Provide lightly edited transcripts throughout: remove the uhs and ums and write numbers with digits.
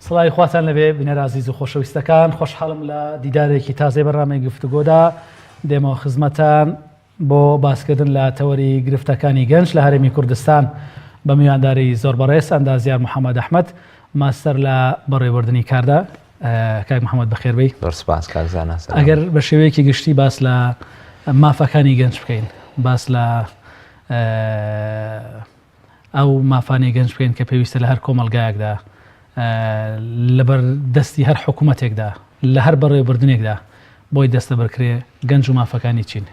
سڵاوی خواتان لەبێ بینەرە ئازیز و خۆشەویستەکان، خۆشحاڵم لە دیدارێکی تازەی بەرنامەی گفتوگۆدا دێمەوە خزمەتان بۆ باسکردن لە تەوەری گرفتەکانی گەنج لە هەرێمی کوردستان بە میوانداری زۆر بەڕێز ئەندازیار محەممەد ئەحمەد ماستەر لە بەڕێوەبردنی کاردا. کاک محەممەد بەخێربێی. زۆر سپاس کاک زانا. سەلام. ئەگەر بە شێوەیەکی گشتی باس لە مافەکانی گەنج بکەین، باس لە ئەو مافانەی گەنج بکەین کە پێویستە لە هەر کۆمەڵگایەکدا لەبەر دەستی هەر حکوومەتێکدا لە هەر بەڕێوەبردنێکدا بۆی دەستەبەرکرێ گەنج و مافەکانی چین؟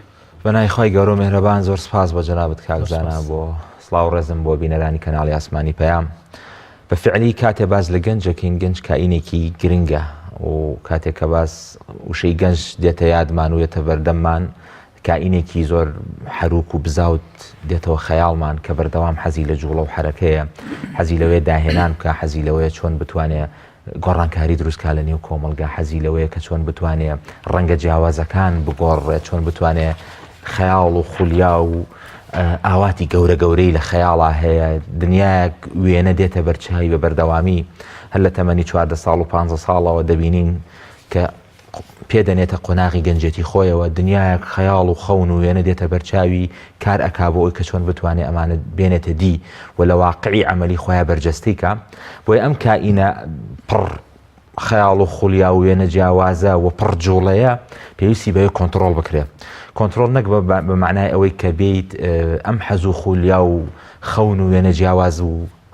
بەناوی خوای گەورە و مێهرەبان زۆر سپاس بۆ جەنابت کاک زانا بۆ سڵاو ڕێزم بۆ بینەرانی کەناڵی ئاسمانی پەیام بە فعلی کاتێ باس لە گەنجەکەین گەنج کائینێکی گرنگە و کاتێک کە باس وشەی گەنج دێتە یادمان و یەتە بەردەممان کائینێکی زۆر حەروک و بزاوت دێتەوە خەیاڵمان کە بەردەوام حەزی لە جوڵە و حەرەکەیە، حەزی لەوەیە داهێنان بکا، حەزی لەوەیە چۆن بتوانێ گۆڕانکاری دروست کا لە نێو کۆمەڵگا، حەزی لەوەیە کە چۆن بتوانێ ڕەنگە جیاوازەکان بگۆڕێ، چۆن بتوانێ خەیاڵ و خولیا و ئاواتی گەورە گەورەی لە خەیاڵا هەیە، دنیایەک وێنە دێتە بەرچاوی بە بەردەوامی هەر لە تەمەنی 14 ساڵ و 15 ساڵەوە دەبینین کە پێ دەنێتە قۆناغی گەنجێتی خۆیەوە، دنیایەک خەیاڵ و خەون و وێنە دێتە بەر چاوی، کار ئەکا بۆ ئەوی کە چۆن بتوانێ ئەمانە بێنێتە دی و لە واقعی عەمەلی خۆیا بەرجەستەی کا. بۆیە ئەم کائینە پڕ خەیاڵ و خولیا و وێنە جیاوازە و پڕ جوڵەیە پێویستی بەوەی کۆنتڕۆڵ بکرێ. کۆنتڕۆڵ نەک بە مەعنای ئەوەی کە بێیت ئەم حەز و خولیا و خەون و وێنە جیاواز و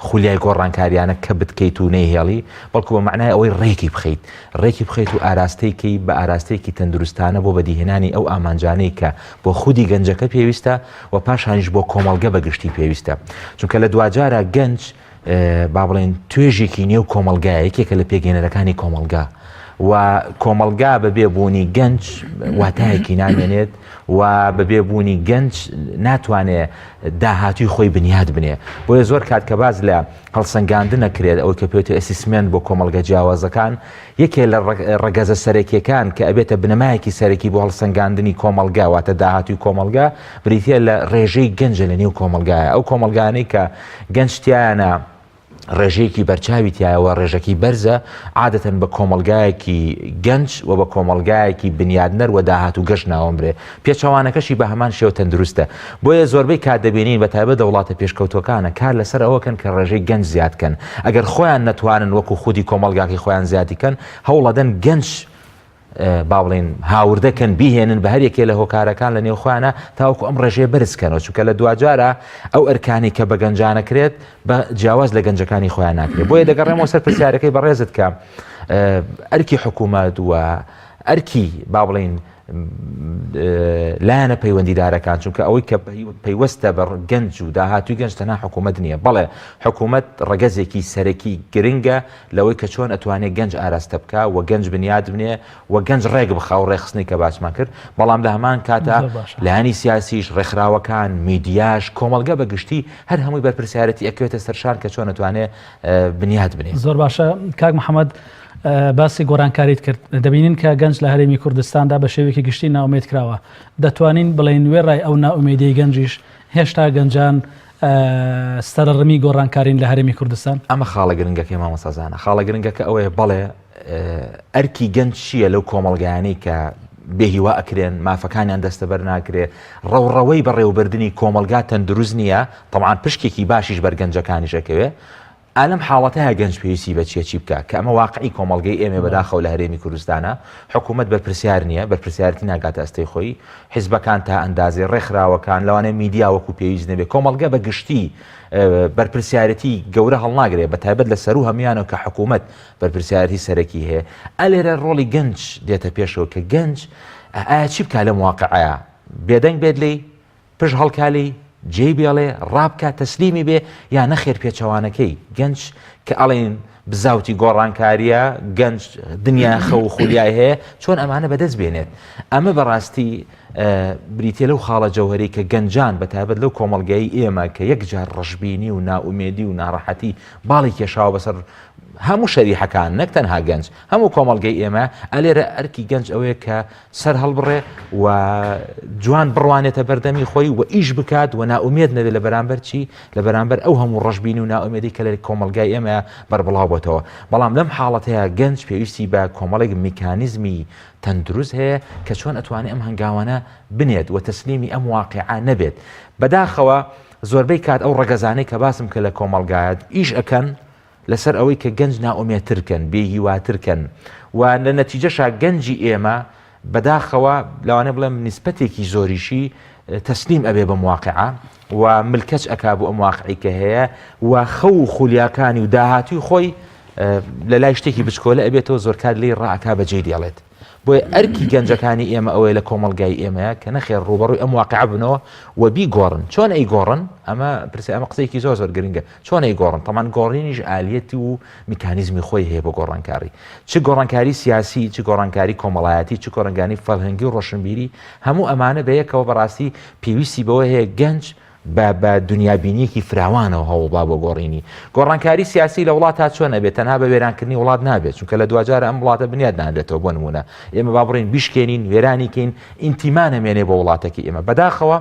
خولیای گۆڕانکاریانە کەبت کەیت و نەیهێڵی، بەڵکو بە مەعنای ئەوەی ڕێکی بخەیت، ڕێکی بخەیت و ئاراستەی کەی بە ئاراستەیەکی تەندروستانە بۆ بەدیهێنانی ئەو ئامانجانەی کە بۆ خودی گەنجەکە پێویستە و پاشانیش بۆ کۆمەڵگە بە گشتی پێویستە. چونکە لە دواجارا گەنج با بڵێین توێژێکی نێو کۆمەڵگایە، یەکێکە لە پێکهێنەرەکانی کۆمەڵگا و کۆمەڵگا بەبێ بوونی گەنج واتایەکی نامێنێت و بەبێ بوونی گەنج ناتوانێ داهاتووی خۆی بنیات بنێ. بۆیە زۆر کات کە باس لە هەڵسەنگاندن ئەکرێت، ئەوەی کە پێوترێ assessment بۆ کۆمەڵگە جیاوازەکان، یەکێ لە ڕەگەزە سەرەکیەکان کە ئەبێتە بنەمایەکی سەرەکی بۆ هەڵسەنگاندنی کۆمەڵگا، واتە داهاتووی کۆمەڵگا، بریتیە لە ڕێژەی گەنجە لە نێو کۆمەڵگایە. ئەو کۆمەڵگانەی کە گەنج تیایانە، ڕێژەیەکی بەرچاوی تیایە و ڕێژەکەی بەرزە، عادەتەن بە کۆمەڵگایەکی گەنج و بە کۆمەڵگایەکی بنیادنەر و داهاتوو گەش ناوەنبرێ، پێچەوانەکەشی بە هەمان شێوە تەندروستە. بۆیە زۆربەی کات دەبینین بە تایبەت لە وڵاتە پێشکەوتووەکانە کار لەسەر ئەوە کەن کە ڕێژەی گەنج زیاد کەن، ئەگەر خۆیان نەتوانن وەکو خودی کۆمەڵگاکەی خۆیان زیادی کەن هەوڵەدەن گەنج با بڵێین هاوردە کەن بیهێنن بە هەر یەکێ لە هۆکارەکان لە نێو خۆیانە تاوەکو ئەم ڕێژەیە بەرز کەنەوە چونکە لە دواجارە ئەو ئەرکانی کە بە گەنجانە کرێت بە جیاواز لە گەنجەکانی خۆیان ناکرێت بۆیە دەگەڕێمەوە سەر پرسیارەکەی بەڕێزت کە ئەرکی حکوومەت و ئەرکی با بڵین لایەنە پەیوەندیدارەکان چونکە ئەوەی کە پەیوەستە بە گەنج و داهاتوی گەنج تەنها حکوومەت نییە بەڵێ حکوومەت ڕەگەزێکی سەرەکی گرنگە لەوەی کە چۆن ئەتوانێ گەنج ئاراستە بکا و گەنج بنیات بنێ و گەنج ڕێک بخا و ڕێکخستنی کە باسمان کرد، بەڵام لە هەمان کاتا لایەنی سیاسیش، ڕێکخراوەکان، میدیاش، کۆمەڵگە بە گشتی هەر هەمووی بەرپرسیارەتی ئەکەوێتە سەر شان کە چۆن ئەتوانێ بنیات بنێ. زۆر باشە کاک محەمەد باسی گۆڕانکاریت کرد، دەبینین کە گەنج لە هەرێمی کوردستاندا بە شێوەیەکی گشتی نائومێد کراوە، دەتوانین بڵێین وێڕای ئەو نائومێدیەی گەنجیش هێشتا گەنجان سەرەڕمی گۆڕانکارین لە هەرێمی کوردستان؟ ئەمە خاڵە گرنگەکەی مامۆستا زانا، خاڵە گرنگەکە ئەوەیە بەڵێ ئەرکی گەنج چییە لەو کۆمەڵگایانەی کە بێهیوا ئەکرێن، مافەکانیان دەستەبەر ناکرێ، ڕەوڕەوەی بەڕێوەبردنی کۆمەڵگا تەندروست نییە، تەبعەن پشکێکی باشیش بەر گەنجەکانیش ئەکەوێ، ئا لەم حاڵەتەیا گەنج پێویستی بە چیە چی بکا؟ کە ئەمە واقعی کۆمەڵگەی ئێمەیە بەداخەوە لە هەرێمی کوردستانا حکوومەت بەرپرسیار نییە، بەرپرسیارەتی ناگاتە ئەستۆی خۆی، حیزبەکان تا ئەندازەی، ڕێکخراوەکان، لەوانەیە میدیا وەکوو پێویست نەبێ، کۆمەڵگە بە گشتی بەرپرسیارەتی گەورە هەڵناگرێ بە تایبەت لە سەروو هەموویانەوە کە حکوومەت بەرپرسیارەتی سەرەکی هەیە. ئا لێرە ڕۆڵی گەنج دێتە پێشەوە کە گەنج ئایا چی بکا لەم واقعەیا؟ بێدەنگ بێت لێی؟ پشت هەڵکا لێی، جێی بێڵێ، ڕابکا، تەسلیمی بێ، یا نەخێر پێچەوانەکەی، گەنج کە ئەڵێن بزاوتی گۆڕانکارییە، گەنج دنیا خەو و خولیای هەیە، چۆن ئەمانە بەدەست بێنێت؟ ئەمە بەڕاستی. بریتە لەو خاڵە جەوهری کە گەنجان بە تایبەت لەو کۆمەڵگای ئێمە کە یەکجار ڕەشبینی و نائومێدی و ناڕەحەتی باڵی کێشاوە بەسەر هەموو شەریحەکان نەک تەنها گەنج هەموو کۆمەڵگەی ئێمە ئەلێرە ئەرکی گەنج ئەوەیە کە سەر هەڵبڕێ و جوان بڕوانێتە بەردەمی خۆی و ئیش بکات و نائومێد نەبێت لە بەرامبەر چی لە بەرامبەر ئەو هەموو ڕەشبینی و نائومێدی کە لە کۆمەڵگای ئێمە بەربڵاو بۆتەوە بەڵام لەم حاڵەتەیە گەنج پێویستی بە کۆمەڵێک میکانیزمی تەندروست هەیە کە چۆن ئەتوانێت ئەم هەنگاوانە بنێت و تەسلیمی ئەم واقعە نەبێت بەداخەوە زۆربەی کات ئەو ڕەگەزانەی کە باسم کە لە کۆمەڵگایە ئیش ئەکەن لەسەر ئەوەی کە گەنج نائومێدتر کەن، بێ هیواتر کەن و لە نەتیجەشا گەنجی ئێمە بەداخەوە لەوانەیە بڵێم نیسبەتێکی زۆریشی تەسلیم ئەبێ بەم واقعە و ملکەچ ئەکا بۆ ئەم واقعی کە هەیە و خەو و خولیاکانی و داهاتووی خۆی لە لای شتێکی بچکۆلە ئەبێتەوە زۆرکات لێی ڕائەکا بەجێی دێڵێت. بۆیە ئەرکی گەنجەکانی ئێمە ئەوەیە لە کۆمەڵگای ئێمەیە کە نەخێر ڕووبەڕووی ئەم واقعە بنەوە و بیگۆڕن. چۆن ئەیگۆڕن؟ ئەمە پرسیار ئەمە قسەیەکی زۆر زۆر گرنگە. چۆن ئەیگۆڕن؟ تەمان گۆڕینیش ئالیەت و میکانیزمی خۆی هەیە بۆ گۆڕانکاری. چ گۆڕانکاری سیاسی، چ گۆڕانکاری کۆمەڵایەتی، چ گۆڕانکاری فەرهەنگی و ڕۆشنبیری، هەموو ئەمانە بەیەکەوە بەڕاستی پێویستی بەوە هەیە گەنج بە بە دنیابینیەکی فراوانەوە هەوڵبا بۆ گۆڕینی. گۆڕانکاری سیاسی لە وڵاتا چۆن ئەبێت؟ تەنها بە وێرانکردنی وڵات نابێت، چونکە لە دواجارا ئەم وڵاتە بنیات نانرێتەوە، بۆ نموونە ئێمە با بڕۆین بیشکێنین، وێرانی کەین، ئینتیما نەمێنێ بۆ وڵاتەکەی ئێمە. بەداخەوە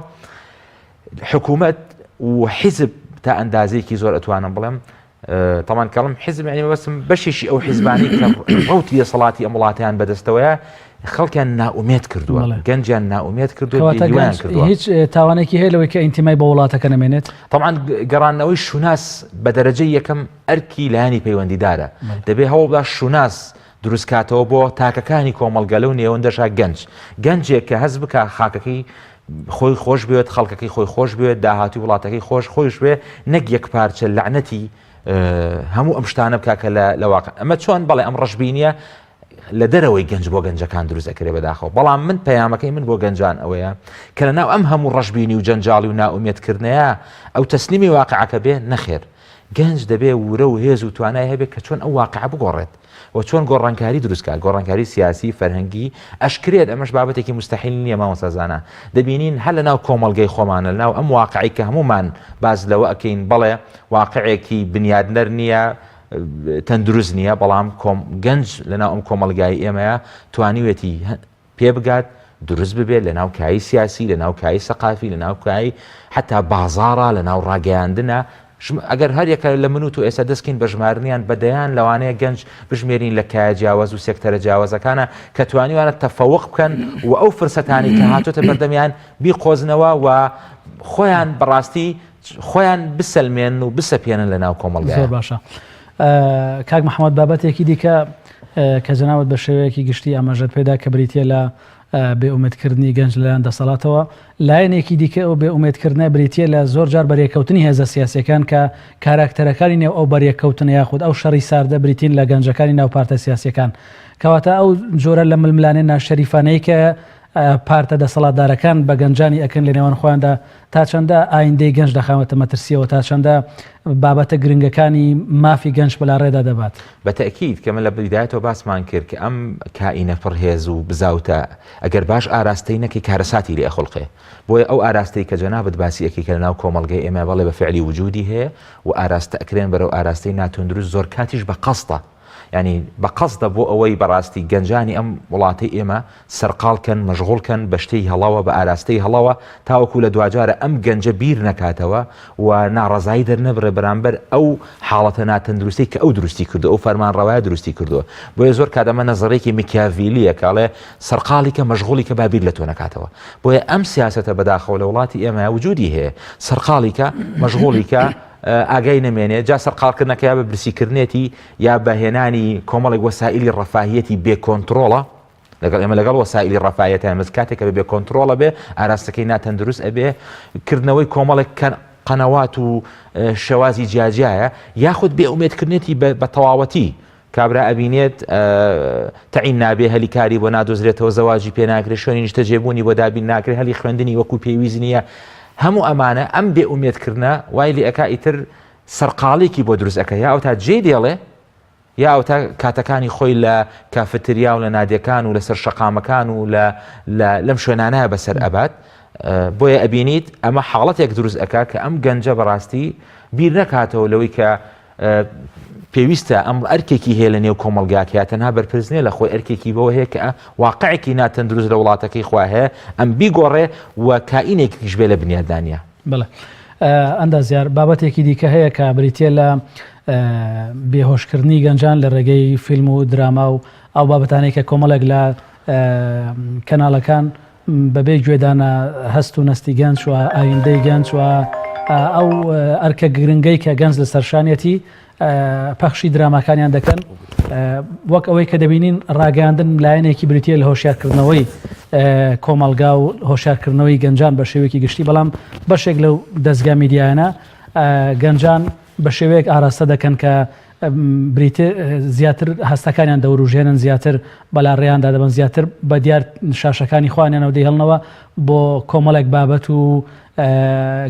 حکوومەت و حیزب تا ئەندازەیەکی زۆر ئەتوانم بڵێم تەمان کەڵم حیزب یعنی مەبەستم بەشێکی ئەو حیزبانەی کە ڕەوتی دەسەڵاتی ئەم وڵاتیان بەدەستەوەیە خەڵکیان نائومێد کردووە گەنجیان نائومێد کردووە کردووە هیچ تاوانێکی هەیە لەوەی کە ئینتیمای بۆ وڵاتەکە نەمێنێت طبعا گەڕانەوەی شوناس بە دەرەجەی یەکەم ئەرکی لایەنی پەیوەندیدارە دەبێ هەوڵدا شوناس دروستکاتەوە بۆ تاکەکانی کۆمەڵگە لەو نێوەندەشا گەنج گەنجێک کە هەست بکە خاکەکەی خۆی خۆش بوێت خەڵکەکەی خۆی خۆش بوێت داهاتوی وڵاتەکەی خۆش خۆش بێ نەک یەک پارچە لەعنەتی هەموو ئەم شتانە بکە کە لە واقع ئەمە چۆن بەڵێ ئەم ڕەشبینیە لە دەرەوەی گەنج بۆ گەنجەکان دروست ئەکرێ بەداخەوە بەڵام من پەیامەکەی من بۆ گەنجان ئەوەیە کە لە ناو ئەم هەموو ڕەشبینی و جەنجاڵی و نائومێدکردنەیە ئەو تەسلیمی واقعەکە بێ نەخێر گەنج دەبێ ورە و هێز و توانای هەبێت کە چۆن ئەو واقعە بگۆڕێت و چۆن گۆڕانکاری دروست کات، گۆڕانکاری سیاسی، فەرهەنگی، ئەشکرێت، ئەمەش بابەتێکی موستەحیل نییە مامۆستا زانا، دەبینین هەر لەناو کۆمەڵگەی خۆمانە، لەناو ئەم واقعەی کە هەموومان باس لەوە ئەکەین، بەڵێ واقعێکی بنیادنەر نییە، تەندروست نییە، بەڵام کۆم گەنج لەناو ئەم کۆمەڵگای ئێمەیە توانیوێتی پێبگات، دروست ببێت لە ناو کایەی سیاسی، لە ناو کایەی سەقافی، لە ناو کایەی حەتا بازاڕا، لە ناو ڕاگەیاندنا، ئەگەر هەر یەکە لە من و تۆ ئێستا دەست کەین بە ژمارنیان بە دەیان لەوانەیە گەنج بژمێرین لە کایە جیاواز و سێکتەرە جیاوازەکانە کە توانیوانە تەفەوق بکەن و ئەو فرسەتانەی کە هاتۆتە بەردەمیان بیقۆزنەوە و خۆیان بەڕاستی خۆیان بسەلمێنن و بسەپێنن لە ناو کۆمەڵگا. زۆر باشە کاک محەممەد بابەتێکی دیکە کە جەنابت بە شێوەیەکی گشتی ئاماژەت پێدا کە بریتە لە بێئومێدکردنی گەنج لەلایەن دەسەڵاتەوە لایەنێکی دیکە ئەو بێئومێدکردنە بریتە لە زۆر جار بەرێکەوتنی هێزە سیاسەکان کە کاراکتەرەکانی نێو ئەو بەریەککەوتنە یاخود ئەو شەڕی ساردە بریتین لە گەنجەکانی ناو پارتە سیاسەکان کەواتە ئەو جۆرە لە ململانێ ناشەریفانەی کە پارتە دەسەڵاتدارەکان بە گەنجانی ئەکەن لە نێوان خۆیاندا تا چەندە ئایندەی گەنج دەخاوەتە مەترسیەوە تا چەندە بابەتە گرنگەکانی مافی گەنج بەلاڕێدا دەبات؟ بە تەئکید کە من لە بیدایەتەوە باسمان کرد کە ئەم کائینە پڕ هێز و بزاوتە ئەگەر باش ئاراستەی نەکەی کارەساتی لێ ئەخوڵقێ بۆیە ئەو ئاراستەی کە جەنابت باسی ئەکەی کە لەناو کۆمەڵگەی ئێمە بەڵێ بە فعلی وجودی هەیە و ئاراستە ئەکرێن بەرەو ئاراستەی ناتەندروست زۆر کاتیش بە قەستە یانی بە قەسدە بۆ ئەوەی بەڕاستی گەنجانی ئەم وڵاتەی ئێمە سەرقاڵ کەن، مەشغوڵ کەن بە شتێی هەڵەوە، بە ئاراستەی هەڵەوە، تاوەکو لە دواجارە ئەم گەنجە بیر نەکاتەوە و ناڕەزایی دەرنەبڕێ بەرامبەر ئەو حاڵەتە ناتەندروستەی کە ئەو دروستی کردووە، ئەو فەرمانڕەوایە دروستی کردووە. بۆیە زۆر کات ئەمە نەزەرێکی میکیاڤیلییە کە ئەڵێ سەرقاڵی کە، مەشغوڵی کە با بیر لە تۆ نەکاتەوە. بۆیە ئەم سیاسەتە بەداخەوە لە وڵاتی ئێمە وجودی هەیە. سەرقاڵی کە، مەشغوڵی کە، ئاگای نەمێنێ، جا سەرقاڵکردنەکە یا بە برسیکردنێتی یا بە هێنانی کۆمەڵێک وەسائیلی ڕەفاهیەتی بێ کۆنترۆڵە، لەگەڵ ئێمە لەگەڵ وەسائیلی ڕەفاهیەتان بەس کاتێک کە بە بێ کۆنترۆڵە بێ ئاراستەکەی ناتەندروست ئەبێ، کردنەوەی کۆمەڵێک قەنەوات و شێوازی جیاجیایە، یاخود بێ ئومێدکردنێتی بە تەواوەتی، کابرا ئەبینێت تەعین نابێ، هەلی کاری بۆ نادۆزرێتەوە، زەواجی پێ ناکرێ، شوێنی نیشتەجێبوونی بۆ دابین ناکرێ، هەلی خوێندنی وەکو پێویست نییە، هەموو ئەمانە ئەم بێ ئومێدکردنە وای لێ ئەکا ئیتر سەرقاڵیکی بۆ دروست ئەکا یا ئەوتا جێی دێڵێ. یا ئەوتا کاتەکانی خۆی لە کافتریا و لە نادیەکان و لەسەر شەقامەکان و لە لەم شوێنانە بەسەر ئەبات. بۆیە ئەبینیت ئەمە حاڵەتێک دروست ئەکا کە ئەم گەنجە بەڕاستی بیر نەکاتەوە لەوەی کە پێویستە ئەم ئەرکێکی هەیە لە نێو کۆمەڵگاکە تەنها بەرپرس نییە لە خۆی ئەرکێکی بەوە هەیە کە واقعێکی ناتەندروست لە وڵاتەکەی خوا هەیە ئەم بیگۆڕێ و کائینێکیش بێ لە بنیاددانە. بەڵێ ئەندازیار بابەتێکی دیکە هەیە کە بریتە لە بێهۆشکردنی گەنجان لە ڕێگەی فیلم و دراما و ئەو بابەتانەی کە کۆمەڵێک لە کەناڵەکان بەبێ گوێدانە هەست و نەستی گەنج و ئایندەی گەنج و ئەو ئەرکە گرنگەی کە گەنج لە سەرشانیەتی پەخشی دراماکانیان دەکەن وەک ئەوەی کە دەبینین ڕاگەاندن لایەنێکی بریتە لە هۆشیارکردنەوەی کۆمەلگا و هۆشیارکردنەوەی گەنجان بە شێوەیەکی گشتی بەڵام بەشێک لەو دەستگا میدیایانە گەنجان بە شێوەیەک ئاراستە دەکەن کە بریتر زیاتر هەستەکانیان دەوروژێنن زیاتر بەلاڕێیاندا دەبەن زیاتر بە دیار شاشەکانی خۆیانیانەوە دەیهێڵنەوە بۆ کۆمەڵێک بابەت و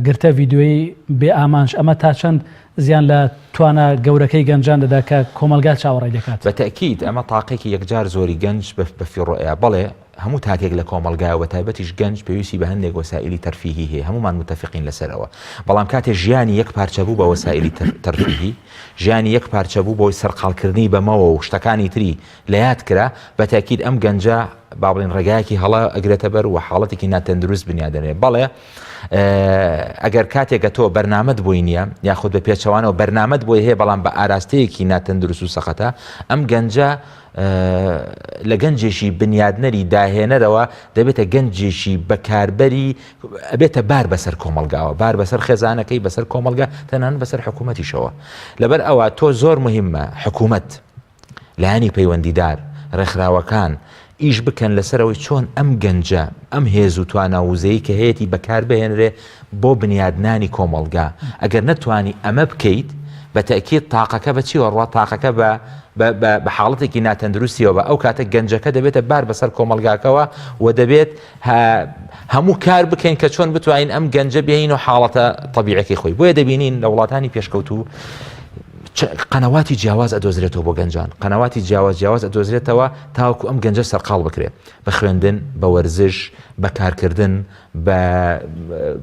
گرتە ڤیدیۆیی بێ ئامانج ئەمە تا چەند زیان لە توانا گەورەکەی گەنجان دەدا کە کۆمەڵگا چاوەڕێی دەکات؟ بە تەئکید ئەمە تاقێکی یەکجار زۆری گەنج بە فیڕۆیە بەڵێ هەموو تاکێک لە کۆمەڵگایە و بەتایبەتیش گەنج پێویستی بە هەندێک وەسائیلی تەرفیهی هەیە هەموومان متەفقین لەسەر ئەوە بەڵام کاتێ ژیانی یەک پارچە بوو بە وەسائیلی تەرفیهی ژیانی یەک پارچە بوو بۆی سەرقاڵکردنی بەمەوە و شتەکانی تری لە یاد کرا بە تاکید ئەم گەنجە با بڵێن ڕێگایەکی هەڵە ئەگرێتە بەر و حاڵەتێکی ناتەندروست بنیاد دەنێ بەڵێ ئەگەر کاتێکە تۆ بەرنامەت بۆی نییە یاخود بە پێچەوانەوە بەرنامەت بۆی هەیە بەڵام بە ئاراستەیەکی ناتەندروست و سەقەتە ئەم گەنجە لە گەنجێکی بنیادنەری داهێنەرەوە دەبێتە گەنجێکی بەکاربەری ئەبێتە بار بەسەر کۆمەلگاوە بار بەسەر خێزانەکەی بەسەر کۆمەلگا تەنان بەسەر حکوومەتیشەوە لەبەر ئەوە تۆ زۆر مهمە حکوومەت لایەنی پەیوەندیدار ڕێکخراوەکان ئیش بکەن لەسەرەوەی چۆن ئەم گەنجە ئەم هێز و توانا وزەی کە هەیەی بەکاربهێنرێ بۆ بنیادنانی کۆمەڵگا ئەگەر نەتوانی ئەمە بکەیت بە تەئکید تاقەکە بە چیوە ڕوا تاقەکە بە بە حاڵەتێکی ناتەندروستیەوە بە ئەو کاتە گەنجەکە دەبێتە بار بەسەر کۆمەڵگاکەوە و دەبێت هەموو کار بکەین کە چۆن بتوانین ئەم گەنجە بێین و حاڵەتە طبیعەکەی خۆی بۆیە دەبینین لە وڵاتانی پێشکەوتوو قەنەواتی جیاواز ئەدۆزرێتەوە بۆ گەنجان قەنەواتی جیاواز جیاواز ئەدۆزرێتەوە تاوەکو ئەم گەنجە سەرقاڵ بکرێت بە خوێندن بە وەرزش بە کارکردن بە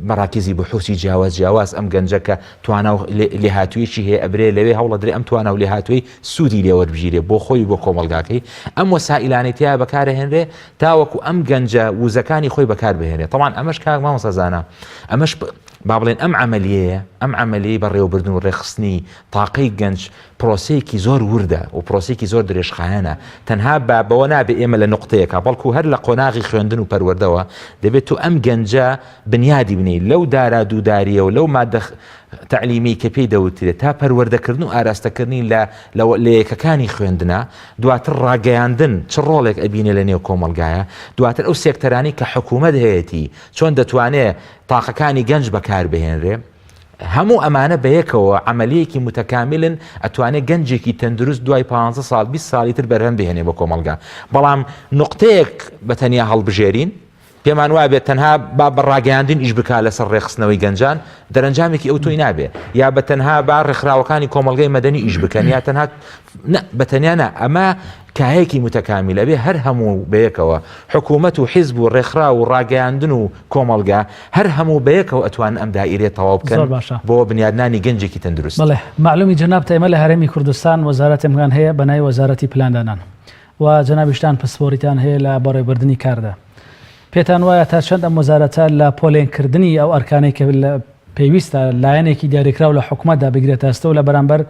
مەراکیزی بحوسی جیاواز جیاواز ئەم گەنجە کە توانا و لێهاتوویەکی هەیە ئەبرێ لەوێ هەوڵەدرێ ئەم توانا و لێهاتووی سوودی لێ وەربگیرێ بۆ خۆی و بۆ کۆمەڵگاکەی ئەم وەسائیلانەی تیا بەکارەهێنرێ تاوەکو ئەم گەنجە وزەکانی خۆی بەکار بهێنێ تەوان ئەمەش کاک مامۆستا زانا ئەمەش با بڵێن ئەم عەمەلیەیە ئەم عەمەلیەی بەڕێوەبردن و ڕێکخستنی تاقەی گەنج پرۆسەیەکی زۆر وردە و پرۆسەیەکی زۆر درێژخایەنە، تەنها بە بەوە نابێ ئێمە لە نوقتەیەکا، بەڵکو هەر لە قۆناغی خوێندن و پەروەردەوە دەبێت تۆ ئەم گەنجە بنیادی بنێی لەو دارا دوودارییە و لەو مادە تەعلیمیەی کە پێی دەوترێت تا پەروەردەکردن و ئاراستەکردنی لە لە یەکەکانی خوێندنا، دواتر ڕاگەیاندن چ ڕۆڵێک ئەبینێ لە نێو کۆمەڵگایە، دواتر ئەو سێکتەرانەی کە حکوومەت هەیەتی چۆن دەتوانێ تاقەکانی گەنج بەکاربهێنرێ. هەموو ئەمانە بەیەکەوە عەمەلیەکی متەکامیلن ئەتوانێ گەنجێکی تەندروست دوای پانزە ساڵ 20 ساڵی تر بەرهەم بهێنێ بۆ کۆمەڵگا بەڵام نوقتەیەک بە تەنیا هەڵبژێرین پێمان وابێت تەنها با بە ڕاگەیاندن ئیش بکا لەسەر ڕێکخستنەوەی گەنجان دەرەنجامێکی ئەو تۆی نابێ یا بە تەنها با ڕێکخراوەکانی کۆمەڵگەی مەدەنی ئیش بکەن یا تەنها بە تەنیا نا ئەمە کایەکی متەکامیل ئەبێ هەر هەموو بەیەکەوە حکوومەت و حیزب و ڕێکخراو و ڕاگەیاندن و کۆمەڵگا هەر هەموو بەیەکەوە ئەتوانن ئەم دائیرەیە تەواو بکەن زۆر باشە. بۆ بنیادنانی گەنجێکی تەندروست. بەڵێ مەعلومی جەنابتە ئێمە لە هەرێمی کوردستان وەزارەتێمکان هەیە بە ناوی وەزارەتی پلاندانان و جەنابیشتان پسپۆریتان هەیە لە بەڕێوبردنی کاردا پێتان وایە تا چەند ئەم وەزارەتە لە پۆلێنکردنی ئەو ئەرکانەی کە پێویستە لایەنێکی دیاریکراو لە حکومەتدا بگرێتە ئەستۆ لە بەرامبەر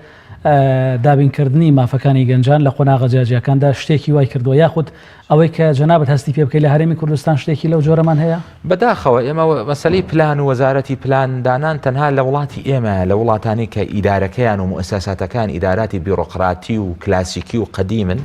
دابینکردنی مافەکانی گەنجان لە قۆناغە جیاجیاکاندا شتێکی وای کردووە یاخود ئەوەی کە جەنابت هەستی پێ بکەی لە هەرێمی کوردستان شتێکی لەو جۆرەمان هەیە؟ بەداخەوە ئێمە مەسەلەی پلان و وەزارەتی پلان دانان تەنها لە وڵاتی ئێمە لە وڵاتانی کە ئیدارەکەیان و موئەسەساتەکان ئیداراتی بیرۆقراتی و کلاسیکی و قەدیمن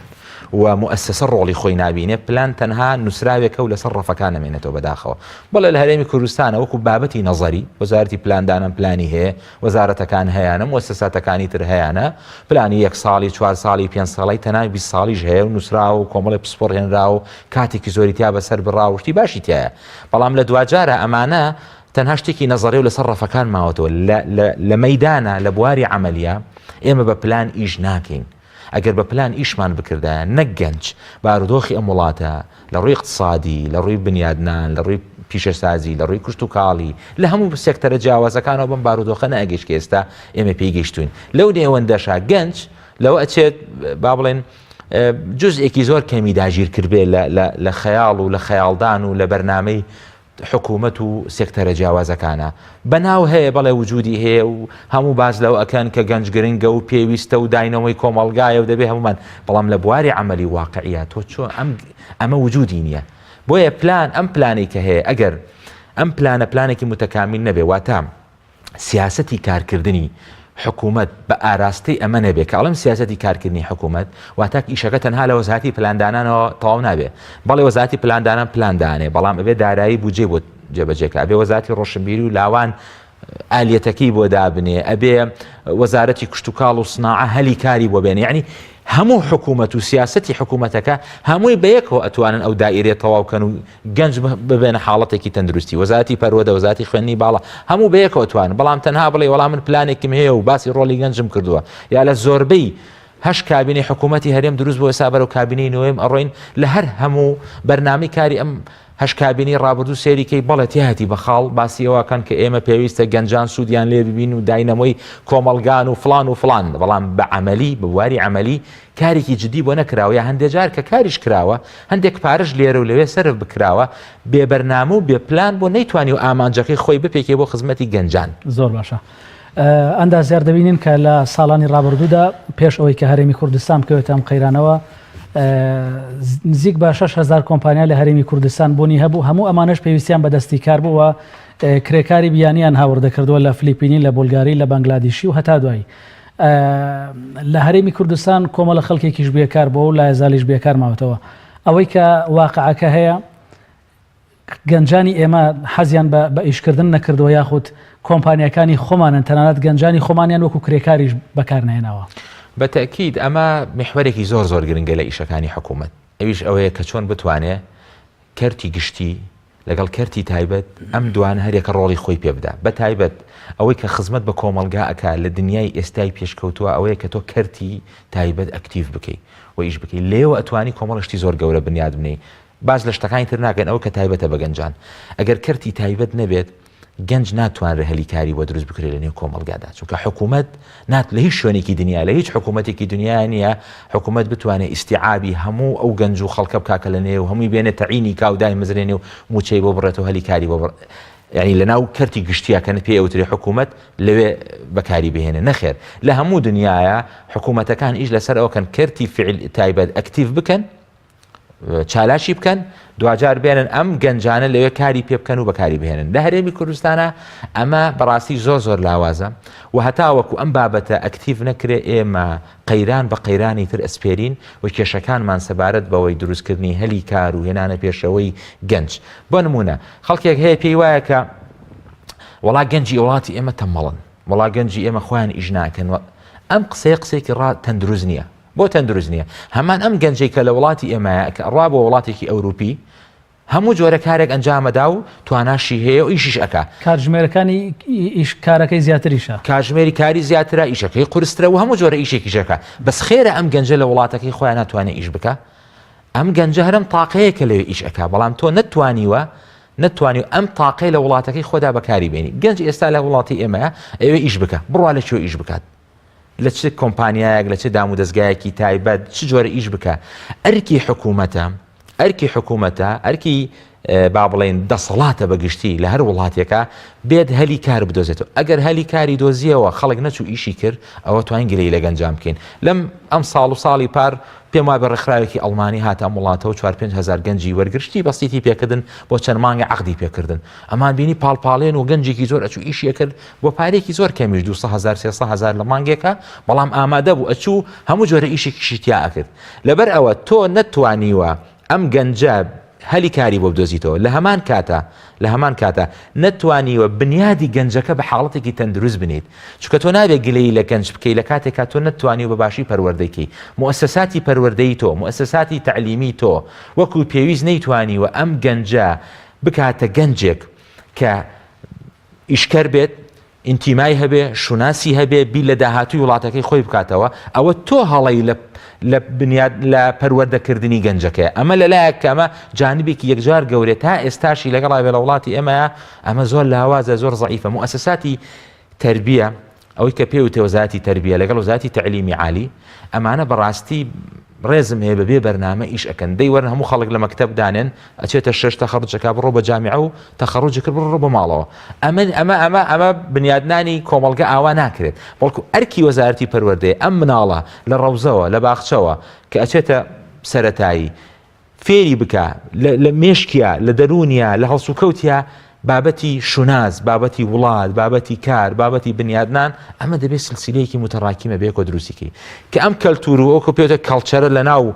و موئەسەسە ڕۆڵی خۆی نابینێ پلان تەنها نووسراوێکە و لەسەر ڕەفەکان نەمێنێتەوە بەداخەوە بەڵێ لە هەرێمی کوردستانە وەکو بابەتی نەزەری وەزارەتی پلاندانان پلانی هەیە وەزارەتەکان هەیانە موئەسەساتەکانی تر هەیانە پلانی یەک ساڵی چوار ساڵی پێنج ساڵی تەنها 20 ساڵیش هەیە و نووسراوە و کۆمەڵی پسپۆڕ هێنراوە و کاتێکی زۆری تیا بەسەر بڕا و شتی باشی تایە بەڵام لە دواجارە ئەمانە تەنها شتێکی نەزەری و لەسەر ڕەفەکان ماوەتەوە لە مەیدانە لە بواری عملیە ئێمە بە پلان ئیش ناکەین. ئەگەر بە پلان ئیشمان بکردایە نەک گەنج، بارودۆخی ئەم وڵاتە لە ڕووی ئیقتسادی، لە ڕووی بنیادنان، لە ڕووی پیشەسازی، لە ڕووی کشتوکاڵی، لە هەموو سێکتەرە جیاوازەکانەوە بەم بارودۆخە نەئەگەیشت کە ئێستا ئێمە پێی گەیشتووین. لەو نێوەندەشا گەنج لەوە ئەچێت با بڵێن جزئێکی زۆر کەمی داگیر کردبێ لە خەیاڵ و لە خەیاڵدان و لە بەرنامەی حکوومەت و سێکتەرە جیاوازەکانە. بەناو هەیە بەڵێ وجودی هەیە و هەموو باس لەوە ئەکەن کە گەنج گرنگە و پێویستە و داینەوەی کۆمەڵگایە و دەبێ هەموومان بەڵام لە بواری عەمەلی و واقعیا تۆ چۆن ئەم ئەمە وجودی نییە بۆیە پلان ئەم پلانەی کە هەیە ئەگەر ئەم پلانە پلانێکی متەکامیل نەبێ واتە سیاسەتی کارکردنی حکوومەت بە ئاراستەی ئەمە نەبێ کە ئەڵێم سیاسەتی کارکردنی حکوومەت واتە ئیشەکە تەنها لە وەزارەتی پلاندانانەوە تەواو نابێ بەڵێ وەزارەتی پلاندانان پلان دانێ بەڵام ئەبێ دارایی بودجەی بۆ جێبەجێکە ئەبێ وەزارەتی ڕۆشنبیری و لاوان ئالیەتەکەی بۆ دابنێ ئەبێ وەزارەتی کشتوکاڵ و سناعە هەلی کاری بۆ بێنێ یعنی هەموو حکوومەت و سیاسەتی حکوومەتەکە هەمووی بەیەکەوە ئەتوانن ئەو دائیرەیە تەواو کەن و گەنج ببێنە حاڵەتێکی تەندروستی وەزارەتی پەروەدە وەزارەتی خوێندنی باڵا هەموو بەیەکەوە توان بەڵام تەنها بڵێ وەڵا من پلانێکم هەیە و باسی ڕۆڵی گەنجم کردووە یا لە زۆربەی هەش کابینەی حکوومەتی هەرێم دروست بۆ ئێستا بەرەو کابینەی نۆیەم ئەڕۆین لە هەر هەموو بەرنامەی کاری ئەم هەش کابینەی ڕابردوو سێری کەی بەڵێ تیایەتی بە خاڵ باسی ئەوەکەن کە ئێمە پێویستە گەنجان سوودیان لێ ببین و داینەمۆی کۆمەڵگان و فڵان و فڵان بەڵام بە عەمەلی بە بواری عەمەلی کارێکی جدی بۆ نەکراوە یا هەندێ جار کە کاریش کراوە هەندێک پارەش لێرە و لەوێ سەرف بکراوە بێ بەرنامە و بێ پلان بۆ نەیتوانیوە ئامانجەکەی خۆی بپێکێ بۆ خزمەتی گەنجان. زۆر باشە ئەندازیار دەبینین کە لە ساڵانی ڕابردوودا پێش ئەوەی کە هەرێمی کوردستان بکەوێتە ئەم قەیرانەوە نزیک بە 6000 کۆمپانیا لە هەرێمی کوردستان بوونی هەبوو هەموو ئەمانەش پێویستیان بە دەستی کار بووە کرێکاری بیانیان هاوردە کردووە لە فلیپینی لە بولگاری لە بەنگلادیشی و هەتا دوایی لە هەرێمی کوردستان کۆمەڵە خەڵکێکیش بێکار بووە و لایەزالیش بێکار ماوەتەوە ئەوەی کە واقعەکە هەیە گەنجانی ئێمە حەزیان بە ئیشکردن نەکردووە یاخود کۆمپانیاکانی خۆمانن تەنانەت گەنجانی خۆمانیان وەکو کرێکاریش بەکارنەهێناوە. بە تەئکید ئەمە میحوەرێکی زۆر زۆر گرنگە لە ئیشەکانی حکوومەت ئەویش ئەوەیە کە چۆن بتوانێ کەرتی گشتی لەگەڵ کەرتی تایبەت ئەم دوانە هەریەکە ڕۆڵی خۆی پێ بدا بە تایبەت ئەوەی کە خزمەت بە کۆمەڵگا ئەکا لە دنیای ئێستای پێشکەوتووە ئەوەیە کە تۆ کەرتی تایبەت ئەکتیڤ بکەی و ئیش بکەی لێوە ئەتوانی کۆمەڵە شتی زۆر گەورە بنیاد بنێی باس لە شتەکانی تر ناکەین ئەوە کە تایبەتە بە گەنجان ئەگەر کەرتی تایبەت نەبێت گەنج ناتوانرێت هەلی کاری بۆ دروست بکرێت لە نێو کۆمەڵگادا چونکە حکوومەت نات لە هیچ شوێنێکی دنیا لە هیچ حکوومەتێکی دنیا نییە حکوومەت بتوانێت ئیسیعابی هەموو ئەو گەنج و خەڵکە بکا کە لە نێو هەمووی بێنێت تەعینی کا و دایمەزرێنێ و مووچەی بۆ بڕێتەوە هەلی کاری بۆ بڕ یعنی لە ناو کەرتی گشتیە کە پێ ئەوترێ حکوومەت لەوێ بەکاری بهێنێ نەخێر لە هەموو دنیاە حکوومەتەکان ئیش لەسەر ئەوکەن کەرتی فعل تایبەت ئەکتیڤ بکەن چالاکی بکەن دواجار بێنن ئەم گەنجانە لەوێ کاری پێ بکەن و بەکاری بهێنن لە هەرێمی کوردستانە ئەمە بەڕاستی زۆر زۆر لاوازە و هەتاوەکو ئەم بابەتە ئەکتیڤ نەکرێ ئێمە قەیران بە قەیرانی تر ئەسپێرین و کێشەکانمان سەبارەت بەوەی دروستکردنی هەلی کار و هێنانە پێشەوەی گەنج بۆ نمونە خەڵکێک هەیە پێی وایە کە وەڵا گەنجی وڵاتی ئێمە تەمەڵن وەڵا گەنجی ئێمە خۆیان ئیش ناکەن ئەم قسەیە قسێکی ڕا تەندروست نییە بۆ تەندروست نییە؟ هەمان ئەم گەنجەی کە لە وڵاتی ئێمایە کە ئەڕوا بۆ وڵاتێکی ئەوروپی هەموو جۆرە کارێک ئەنجامەدا و تواناشی هەیە و ئیشیش ئەکا. کاتژمێرەکانی ئیش کارەکەی زیاتریشە. کاتژمێری کاری زیاترە، ئیشەکەی قورسترە و هەموو جۆرە ئیشێکیش ئەکا. بەس خێرە ئەم گەنجە لە وڵاتەکەی خۆیا ناتوانێ ئیش بکا؟ ئەم گەنجە هەر ئەم تاقەیە کە لەوێ ئیش ئەکا بەڵام تۆ نەتتوانیوە نەتتوانیوە ئەم تاقەی لە وڵاتەکەی خۆدا بەکاری بێنی. گەنج ئێستا لە وڵاتی ئێمەیە ئەیەوێ ئیش بکا بڕوا لە کوێ ئیش بکات؟ لە چ کۆمپانیایەک لە چ دامودەزگایەکی تایبەت چ جۆرە ئیش بکە ئەرکی حکوومەتە ئەرکی حکوومەتە ئەرکی با بڵێن دەسەڵاتە بە گشتی لە هەر وڵاتێکە بێت هەلی کار بدۆزێتەوە ئەگەر هەلی کاری دۆزیەوە خەڵک نەچوو ئیشی کرد ئەوە توانین گلەیی لە گەنجان بکەین لەم ئەم ساڵ و ساڵی پار پێم وابێ ڕێکخراوێکی ئەڵمانی هاتە ئەم وڵاتەوە چوار پێنج هەزار گەنجی وەرگرت شتی بەسیتی پێکردن بۆ چەند مانگە عەقدی پێکردن ئەمان بینی پاڵپاڵێن و گەنجێکی زۆر ئەچوو ئیشی ئەکرد بۆ پارەیەکی زۆر کەمیش 200 هەزار 300 هەزار لە مانگێکا بەڵام ئامادە بوو ئەچوو هەموو جۆرە ئیشێکیشی تیا ئەکرد لەبەر ئەوە تۆ نەتوانیوە ئەم گەنجە هەلی کاری بۆ بدۆزیتەوە لە هەمان کاتا لە هەمان کاتا نەتوانیوە بنیادی گەنجەکە بە حاڵەتێکی تەندروست بنیت چونکە تۆ نابێت گلەیی لە گەنج بکەی لە کاتێکا تۆ نەتوانیوە بە باشی پەروەردەی کەی موئەسەساتی پەروەردەیی تۆ موئەسەساتی تەعلیمی تۆ وەکو پێویست نەیتوانیوە ئەم گەنجە بکاتە گەنجێک کە ئیشکەر بێت. ئینتیمای هەبێ، شوناسی هەبێ، بیر لە داهاتووی وڵاتەکەی خۆی بکاتەوە، ئەوە تۆ هەڵەی لە لە بنیاد لە پەروەردەکردنی گەنجەکەیە. ئەمە لە لایەک کە ئەمە جانبێکی یەکجار گەورەیە تا ئێستاشی لەگەڵا بێ لە وڵاتی ئێمەیا ئەمە زۆر لاوازە، زۆر زەعیفە. موئەسەساتی تەربیە ئەوەی کە پێی وتێ وەزارەتی تەربیە لەگەڵ وەزارەتی تەعلیمی عالی ئەمانە بەڕاستی ڕێزم هەیە بەبێ بەرنامە ئیش ئەکەن دەی وەرن هەموو خەڵک لە مەکتەب دانێن ئەچێتە شەش تەخەڕوج ئەکا بڕۆ بە جامیعە و تەخەڕوجی کرد بڕۆ بۆ ماڵەوە ئەمە ئەمە ئەمە ئەمە بنیادنانی کۆمەڵگە ئاوا ناکرێت بەڵکو ئەرکی وەزارەتی پەروەردەیە ئەم مناڵە لە ڕەوزەوە لە باخچەوە کە ئەچێتە سەرەتایی فێری بکا لە مێشکیا، لە دەروونیا، لە هەڵسوکەوتیا بابەتی شوناس، بابەتی وڵات، بابەتی کار، بابەتی بنیادنان، ئەمە دەبێت سلسلەیەکی موتەڕاکیمە بەیەکەوە دروستی کەی. کە ئەم کەلتوور و ئەو پێوتە culture ە لە ناو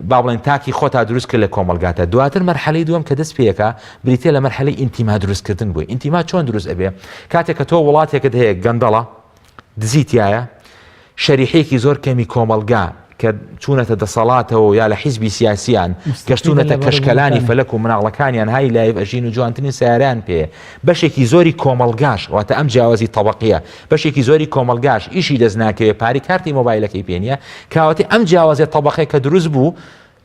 با بڵێن تاکی خۆتا دروست کرد لە کۆمەڵگاتا دواتر مەرحەلەی دووەم کە دەست پێیەکا بریتیە لە مەرحەلەی ئینتیما دروستکردن بووی ئینتیما چۆن دروست ئەبێ کاتێک کە تۆ وڵاتێکت هەیە گەندەڵە دزی تیایە، شەریحەیەکی زۆر کەمی کۆمەڵگا کە چوونەتە دەسەڵاتەوە یا لە حیزبی سیاسیان گەشتونەتە کەشکەلانی فەلەک و مناڵەکانیان high life ئەژین و جوانترین سیاران پێ بەشێکی زۆری کۆمەڵگاش واتە ئەم جیاوازی تەبقیە بەشێکی زۆری کۆمەڵگاش ئیشی دەست ناکەوێ پاری کارتی مۆبایلەکەی پێ نییە کاوەتی ئەم جیاوازی تەبقەیە کە دروست بوو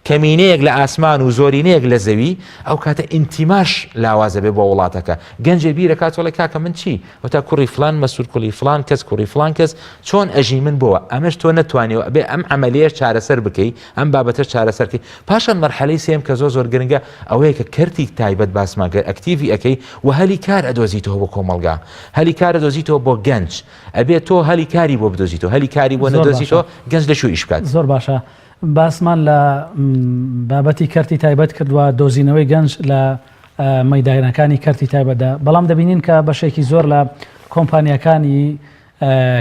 کەمینەیەک لە ئاسمان و زۆرینەیەک لە زەوی، ئەو کاتە ئینتیماش لاواز ئەبێ بۆ وڵاتەکە. گەنجێ بیر ئەکاتەوە ئەڵێ کاکە من چی؟ وەتا کوڕی فلان مەسول کوڕی فلان کەس کوڕی فلان کەس چۆن ئەژی من بۆوە؟ ئەمەش تۆ نەتوانیوە ئەبێ ئەم عەمەلیەش چارەسەر بکەی، ئەم بابەتەش چارەسەر کەی. پاشان مەرحەلەی سێیەم کە زۆر زۆر گرنگە ئەوەیە کە کەرتی تایبەت باسمان کرد ئەکتیڤی ئەکەی و هەلی کار ئەدۆزیتەوە بۆ کۆمەڵگا. هەلی کار ئەدۆزیتەوە بۆ گەنج. ئەبێ تۆ هەلی کاری بۆ بدۆزیتەوە. هەلی کاری بۆ نەدۆزیتەوە گەنج لە کوێ ئیش بکات؟ زۆر باشە. باسمان لە بابەتی کەرتی تایبەت کرد و دۆزینەوەی گەنج لە مەیدانەکانی کەرتی تایبەتدا، بەڵام دەبینین کە بەشێکی زۆر لە کۆمپانیاکانی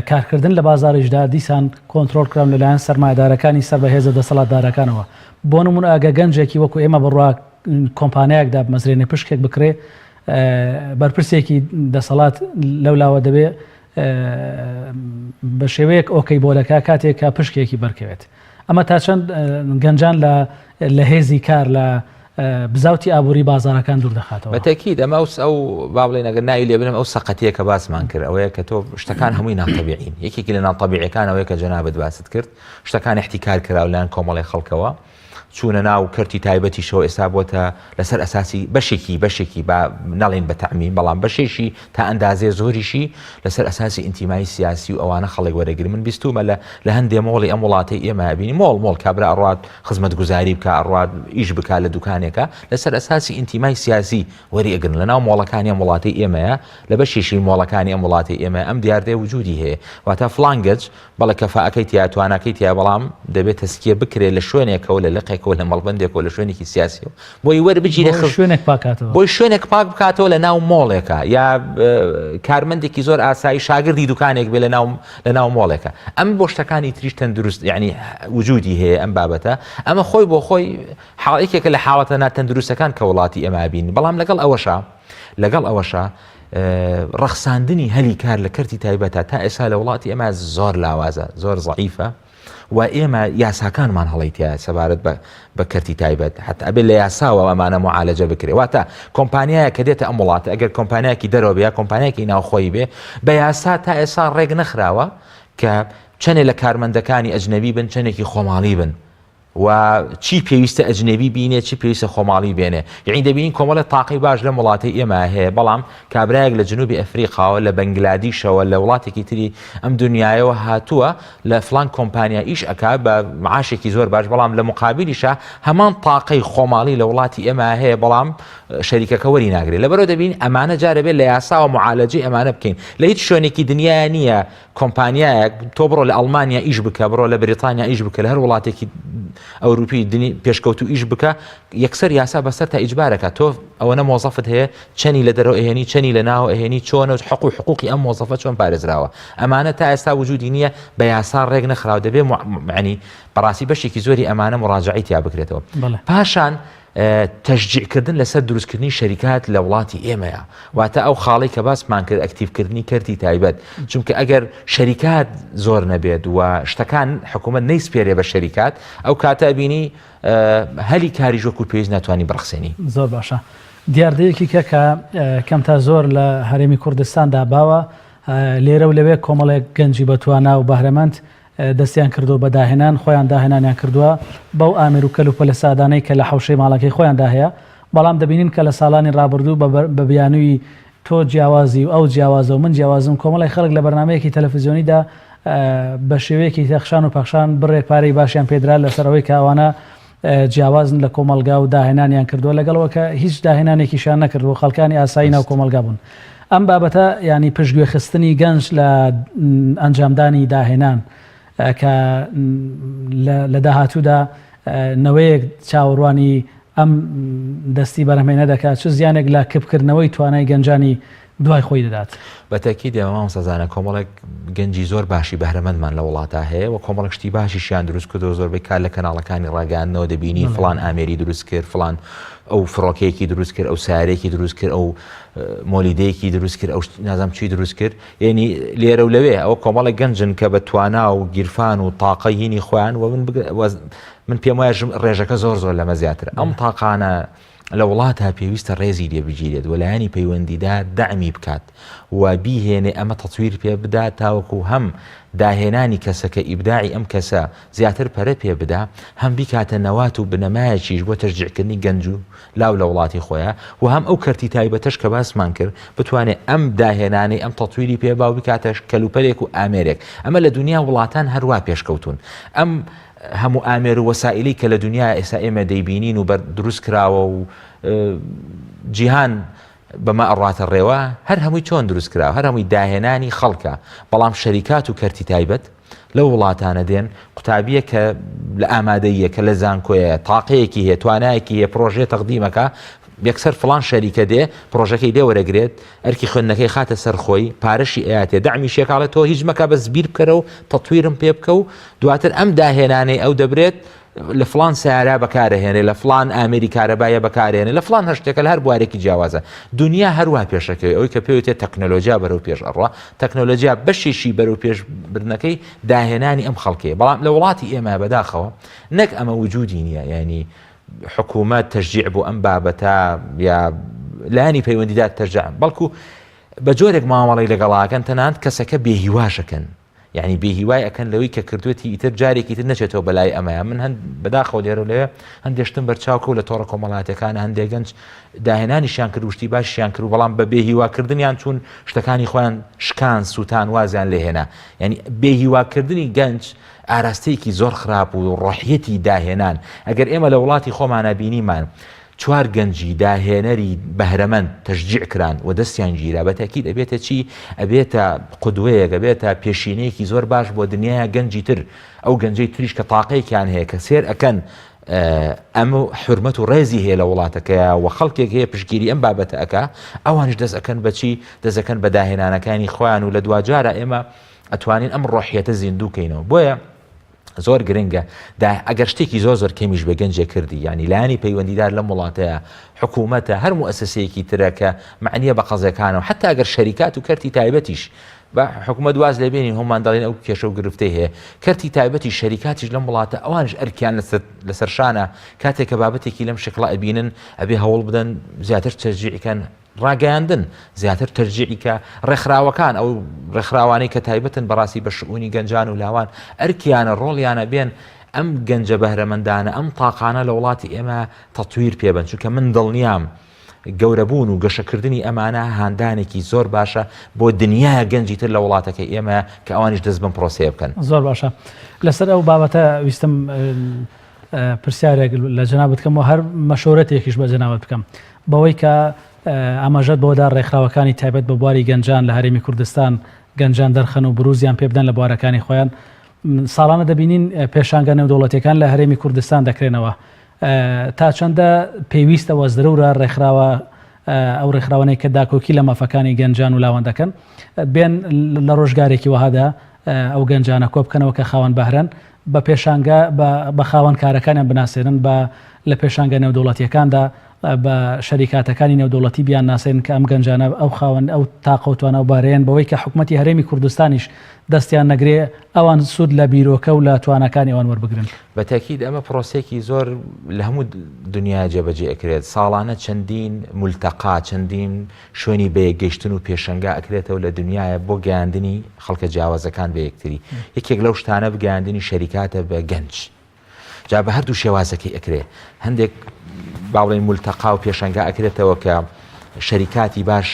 کارکردن لە بازاریشدا دیسان کۆنترۆڵ کراون لەلایەن سەرمایەدارەکانی سەر بە هێزە دەسەڵاتدارەکانەوە. بۆ نموونە ئەگە گەنجێکی وەکو ئێمە بڕوا کۆمپانیایەک دابمەزرێنێ پشکێک بکرێ بەرپرسێکی دەسەڵات لەولاوە دەبێ بە شێوەیەک okay بۆ دەکا کاتێک کە پشکێکی بەرکەوێت ئەمە تا چەند گەنجان لە لە هێزی کار لە بزاوتی ئابووری بازارەکان دوور دەخاتەوە بەتەکید ئەمە ئەو ئەو با بڵێن ئەگەر ناوی لێ بنم ئەو سەقەتیە کە باسمان کرد ئەوەیە کە تۆ شتەکان هەمووی ناتەبیعین یەکێکی لە ناتەبیعەکان ئەوەیە کە جەنابت باست کرد شتەکان احتیکار کراو لایەن کۆمەڵی خەڵکەوە چوونە ناو کەرتی تایبەتیشەوە ئێستا بۆتە لەسەر ئەساسی بەشێکی بەشێکی با نەڵێین بە تەعمیم بەڵام بەشێکی تا ئەندازەیە زۆریشی لەسەر ئەساسی ئینتیمای سیاسی و ئەوانە خەڵک وەرەگرن من بیستومە لە لە هەندێ مۆڵی ئەم وڵاتەی ئێمە ئەبینی مۆڵ مۆڵ کابرا ئەڕوات خزمەتگوزاری بکا ئەڕوات ئیش بکا لە دوکانێکە لەسەر ئەساسی ئینتیمای سیاسی وەری ئەگرن لە ناو مۆڵەکانی ئەم وڵاتەی ئێمەیە لە بەشێکی مۆڵەکانی ئەم وڵاتەی ئێمە ئەم دیاردەیە وجودی هەیە واتە فڵان گەنج بەڵێ کەفائەکەی تیایە تواناکەی تیایە بەڵام دەبێت تەزکیە بکرێت لە شوێنێکەوە لە لقێکەوە لە مەڵبەندێکەوە لە شوێنێکی سیاسیەوە بۆی وەربگیرێ بۆ شوێنێک پاکاتەوە بۆی شوێنێک پاک بکاتەوە لە ناو مۆڵێکە یا کارمەندێکی زۆر ئاسایی شاگردی دوکانێک بێ لە ناو لە ناو مۆڵێکە ئەم بۆ شتەکانی تریش تەندروست یعنی وجودی هەیە ئەم بابەتە ئەمە خۆی بۆ خۆی حاڵ یەکێکە لە حاڵەتە ناتەندروستەکان کە وڵاتی ئێمە بین بەڵام لەگەڵ ئەوەشا لەگەڵ ئەوەشا ڕەخساندنی هەلی کار لە کەرتی تایبەتە تا ئێستا لە وڵاتی ئێمە زۆر لاوازە زۆر زەعیفە و ئێمە یاساکانمان هەڵەی تایە سەبارەت بە بە کەرتی تایبەت حتا ئەبێت لە یاساوە ئەمانە معالەجە بکرێ واتە کۆمپانیایە کە دێتە ئەم وڵاتە ئەگەر کۆمپانیایەکی دەرەوە بێ یا کۆمپانیایەکی ناوخۆیی بێ بە یاسا تا ئێستا ڕێک نەخراوە کە چەندێ لە کارمەندەکانی ئەجنەبی بن چەندێکی خۆماڵی بن و چی پێویستە ئەجنەبی بینێ چی پێویستە خۆماڵی بێنێ یەعنی دەبینین کۆمەڵێ تاقەی باش لەم وڵاتەی ئێمە هەیە بەڵام کابرایەک لە جنوبی ئەفریقاوە لە بەنگلادیشەوە لە وڵاتێکی تری ئەم دنیایەوە هاتووە لە فلان کۆمپانیا ئیش ئەکا بە معاشێکی زۆر باش بەڵام لە مقابلیشا هەمان تاقەی خۆماڵی لە وڵاتی ئێمە هەیە بەڵام شەریکەکە وەری ناگرێت لەبەرەوە دەبین ئەمانە جارە بێت لە یاساوە معالەجەی ئەمانە بکەین لە هیچ شوێنێکی دنیا نییە کۆمپانیایەک تۆ بڕۆ لە ئەڵمانیا ئیش بکە بڕۆ لە بریتانیا ئیش بکە لە هەر وڵاتێکی ئەوروپی دنی پێشکەوتو ئیش بکە یەکسەر یاسا بەسەر تا ئیجبارەکە تۆ ئەوەنە مۆزەفت هەیە چەنی لە دەرەوە ئەهێنی چەنی لە ناوە ئەهێنی چۆنە حق و حقوقی ئەم مۆزەفە چۆن پارێزراوە ئەمانە تا ئێستا وجودی نییە بە یاسا ڕێک نەخراو دەبێ معنی بەڕاستی بەشێکی زۆری ئەمانە مڕاجعی تیا بکرێتەوە پاشان تەشجیع کردن لەسەر دروستکردنی شەریکات لە وڵاتی ئێمەیە واتە ئەو خاڵەی کە باسمان کرد ئەکتیڤکردنی کەرتی تایبەت چونکە ئەگەر شەریکات زۆر نەبێت و شتەکان حکوومەت نەیسپێرێ بە شەریکات ئەو کاتە بینی هەلی کاریش وەکو پێویست ناتوانانی بڕخسێنی. زۆر باشە. دیاردەیەکی کە کە کەم تا زۆر لە هەرێمی کوردستاندا باوە، لێرە و لەوێ کۆمەڵێک گەنجی بەتوانا و بەهرەمەند دەستیان کردووە بە داهێنان، خۆیان داهێنانیان کردووە بەو ئامێر و کەلوپەلە سادانەی کە لە حەوشەی ماڵەکەی خۆیاندا هەیە، بەڵام دەبینین کە لە ساڵانی ڕابردوو بە بیانووی تۆ جیاوازی و ئەو جیاوازە و من جیاوازم کۆمەڵێک خەڵک لە بەرنامەیەکی تەلەفزیۆنیدا بە شێوەیەکی تەخشان و پەخشان بڕێک پارەی باشیان پێدرا لەسەر ئەوەی کە ئەوانە جیاوازن لە کۆمەڵگا و داهێنانیان کردووە لەگەڵەوە کە هیچ داهێنانێکیشیان نەکردووە خەڵکانی ئاسایی ناو کۆمەڵگا بوون ئەم بابەتە ینی پشتگوێخستنی گەنج لە ئەنجامدانی داهێنان کە لە داهاتوودا نەوەیەک چاوەڕوانی ئەم دەستی بەرهەمهێنە دەکات، چ زیانێک لە کپکردنەوەی توانای گەنجانی دوای خۆی دەدات؟ بە تەئکید ئێمە مامۆستا زانا کۆمەڵێک گەنجی زۆر باشی بەهرەمەندمان لە وڵاتا هەیە و کۆمەڵێک شتی باشیشیان دروست کردووە زۆربەی کار لە کەناڵەکانی ڕاگەیاندنەوە دەبینی فڵان ئامێری دروست کرد فڵان ئەو فڕۆکەیەکی دروست کرد ئەو سارێکی دروست کرد ئەو مۆلیدەیەکی دروست کرد ئەو نازم چی دروست کرد یعنی لێرە و لەوێ ئەوە کۆمەڵێک گەنجن کە بە توانا و گیرفان و تاقە هینی خۆیان و من من پێم وایە ڕێژەکە زۆر زۆر لەمە زیاترە ئەم تاقانە لە وڵاتە پێویستە ڕێزی لێ بگیرێت و لایەنی پەیوەندیدار دەعمی بکات و بیهێنێ ئەمە تەتویر پێ بدا تاوەکو هەم داهێنانی کەسەکە ئیبداعی ئەم کەسە زیاتر پەرە پێ بدا هەم بیکاتە نەوات و بنەمایەکیش بۆ تەشجیعکردنی گەنج و لاو لە وڵاتی خۆیان و هەم ئەو کەرتی تایبەتەش کە باسمان کرد بتوانێت ئەم داهێنانەی ئەم تەتویری پێ با و بکاتە کەلوپەلێک و ئامێرێک ئەمە لە دنیا وڵاتان هەروا پێشکەوتون ئەم هەموو ئامێر و وەسائیلی کە لە دنیا ئێستا ئێمە دەیبینین و بەر دروست کراوە و جیهان بەمە ئەڕاتە ڕێوە هەر هەمووی چۆن دروست کراوە هەر هەمووی داهێنانی خەڵکە بەڵام شەریکات و کەرتی تایبەت لەو وڵاتانە دێن قوتابیە کە لە ئامادەیە کە لە زانکۆیە تاقەیەکی هەیە توانایەکی هەیە پرۆژێ تەقدیمەکە یەکسەر فلان شەریکە دێ پرۆژەکەی لێ وەرەگرێت ئەرکی خوێندنەکەی خاتە سەر خۆی پارەشی ئەیاتێ دەعمی شێکاڵێ تۆ هیچ مەکە بەس بیر بکەرە و تەتویرم پێ بکە و دواتر ئەم داهێنانەی ئەو دەبرێت لە فلان سیارە بەکارەهێنێ لە فلان ئامێری کارەبایە بەکارێنێ لە فلان هەر شتێکە لە هەر بوارێکی جیاوازە دنیا هەروە پێشەکەوێ ئەوی کە پێوتێ تەکنەلۆجیا بەرەو پێش ئەڕوا تەکنەلۆجیا بەشێکی بەرەو پێش بردنەکەی داهێنانی ئەم خەڵکەیە بەڵام لە وڵاتی ئێمە بەداخەوە نەک ئەمە وجودی نییە ینی حکوومەت تەشجیع بۆ ئەم بابەتە یا لایەنی پەیوەندیدار تەرجع بەڵکو بە جۆرێک مامەڵی لەگەڵاکەن تەنانەت کەسەکە بێهیواشەکەن یعنی بێهیوای ئەکەن لەوەی کە کردوێتی ئیتر جارێکی تر نەچێتەوە بەلای ئەمەیە من هەند بەداخەوە لێرە لەوێ هەندێک شتم بەرچاو کەوت لە تۆڕە کۆمەڵاتەکان هەندێک گەنج داهێنانیشیان کرد وشتی باشیان کرد بەڵام بە بێهیواکردنیان چوون شتەکانی خۆیان شکان سووتان وازیان لێهێنا یعنی بێهیواکردنی گەنج ئاراستەیەکی زۆر خراپ و ڕۆحیەتی داهێنان ئەگەر ئێمە لە وڵاتی خۆمانە بینیمان چوار گەنجی داهێنەری بەهرەمەند تەشجیع کران و دەستیان گیرا، بە تەئکید ئەبێتە چی؟ ئەبێتە قودوەیەک، ئەبێتە پێشینەیەکی زۆر باش بۆ دنیایە گەنجی تر، ئەو گەنجەی تریش کە تاقەیەکیان هەیە کە سێر ئەکەن ئەم حورمەت و ڕێزی هەیە لە وڵاتەکەیا و خەڵکێک هەیە پشتگیری ئەم بابەتە ئەکا، ئەوانیش دەست ئەکەن بە چی؟ دەست ئەکەن بە داهێنانەکانی خۆیان و لە دواجارا ئێمە ئەتوانین ئەم ڕۆحیەتە زیندوو کەینەوە. بۆیە زۆر گرنگە دا ئەگەر شتێکی زۆر زۆر کەمیش بە گەنجێک کردی یانی لایەنی پەیوەندیدار لەم وڵاتەیە حکوومەتە هەر موئەسەسەیەکی ترە کە مەعنیە بە قەزیەکانەوە حتا ئەگەر شەریکات و کەرتی تایبەتیش بە حکوومەت واز لێ بێنین هەمومان دەڵێن ئەو کێشە و گرفتەی هەیە کەرتی تایبەتی شەریکاتیش لەم وڵاتە ئەوانش ئەرکیان لەسەر لەسەر شانە کاتێک کە بابەتێکی لەم شکڵە ئەبینن ئەبێ هەوڵ بدەن زیاتر تەشجیعی کەن ڕاگەیاندن زیاتر تەرجیعی کە ڕێکخراوەکان ئەو ڕێکخراوانەی کە تایبەتن بەڕاستی بە شئونی گەنجان و لاوان ئەرکیانە ڕۆڵیانە بێن ئەم گەنجە بەهرەمەندانە ئەم تاقانە لە وڵاتی ئێمە تەتویر پێبن چونکە من دڵنیام گەورەبوون و گەشەکردنی ئەمانە هاندانێکی زۆر باشە بۆ دنیای گەنجی تر لە وڵاتەکەی ئێمە کە ئەوانیش دەست بەم پرۆسەیە بکەن. زۆر باشە لەسەر ئەو بابەتە ویستم پرسیارێک لە جەنابت بکەم و هەر مەشورەتێکیش بە جەنابت بکەم بەوەی کە ئاماژەت بەوەدا ڕێکخراوەکانی تایبەت بە بواری گەنجان لە هەرێمی کوردستان گەنجان دەرخەن و بروزیان پێ بدەن لە بوارەکانی خۆیان ساڵانە دەبینین پێشانگە نێودەوڵەتیەکان لە هەرێمی کوردستان دەکرێنەوە تا چەندە پێویستە وە زرورە ڕێکخراوە ئەو ڕێکخراوانەی کە داکۆکی لە مافەکانی گەنجان و لاوان دەکەن بێن لە ڕۆژگارێکی وەهادا ئەو گەنجانە کۆبکەنەوە کە خاوەن بەهرەن بە پێشانگا بە خاوەن کارەکانیان بناسێنن بە لە پێشانگە نێودەوڵەتیەکاندا بە شەریکاتەکانی نێودەوڵەتی بیانناسێنن کە ئەم گەنجانە ئەو خاوەن ئەو تاقە و توانا و بارەیەن بەوەی کە حکومەتی هەرێمی کوردستانیش دەستیان نەگرێ ئەوان سوود لە بیرۆکە و لە تواناکانی ئەوان وەربگرن. بە تەئکید ئەمە پرۆسەیەکی زۆر لە هەموو دنیا جێبەجێ ئەکرێت، ساڵانە چەندین مولتەقا، چەندین شوێنی بەیەکگەیشتن و پێشەنگا ئەکرێتەوە لە دنیایە بۆ گەیاندنی خەڵکە جیاوازەکان بە یەکتری، یەکێک لەو شتانە بگەیاندنی شەریکاتە بە گەنج. جا بە هەردوو شێوازەکەی ئەکرێ هەندێک با بڵێین مولتەقا و پێشەنگا ئەکرێتەوە کە شەریکاتی باش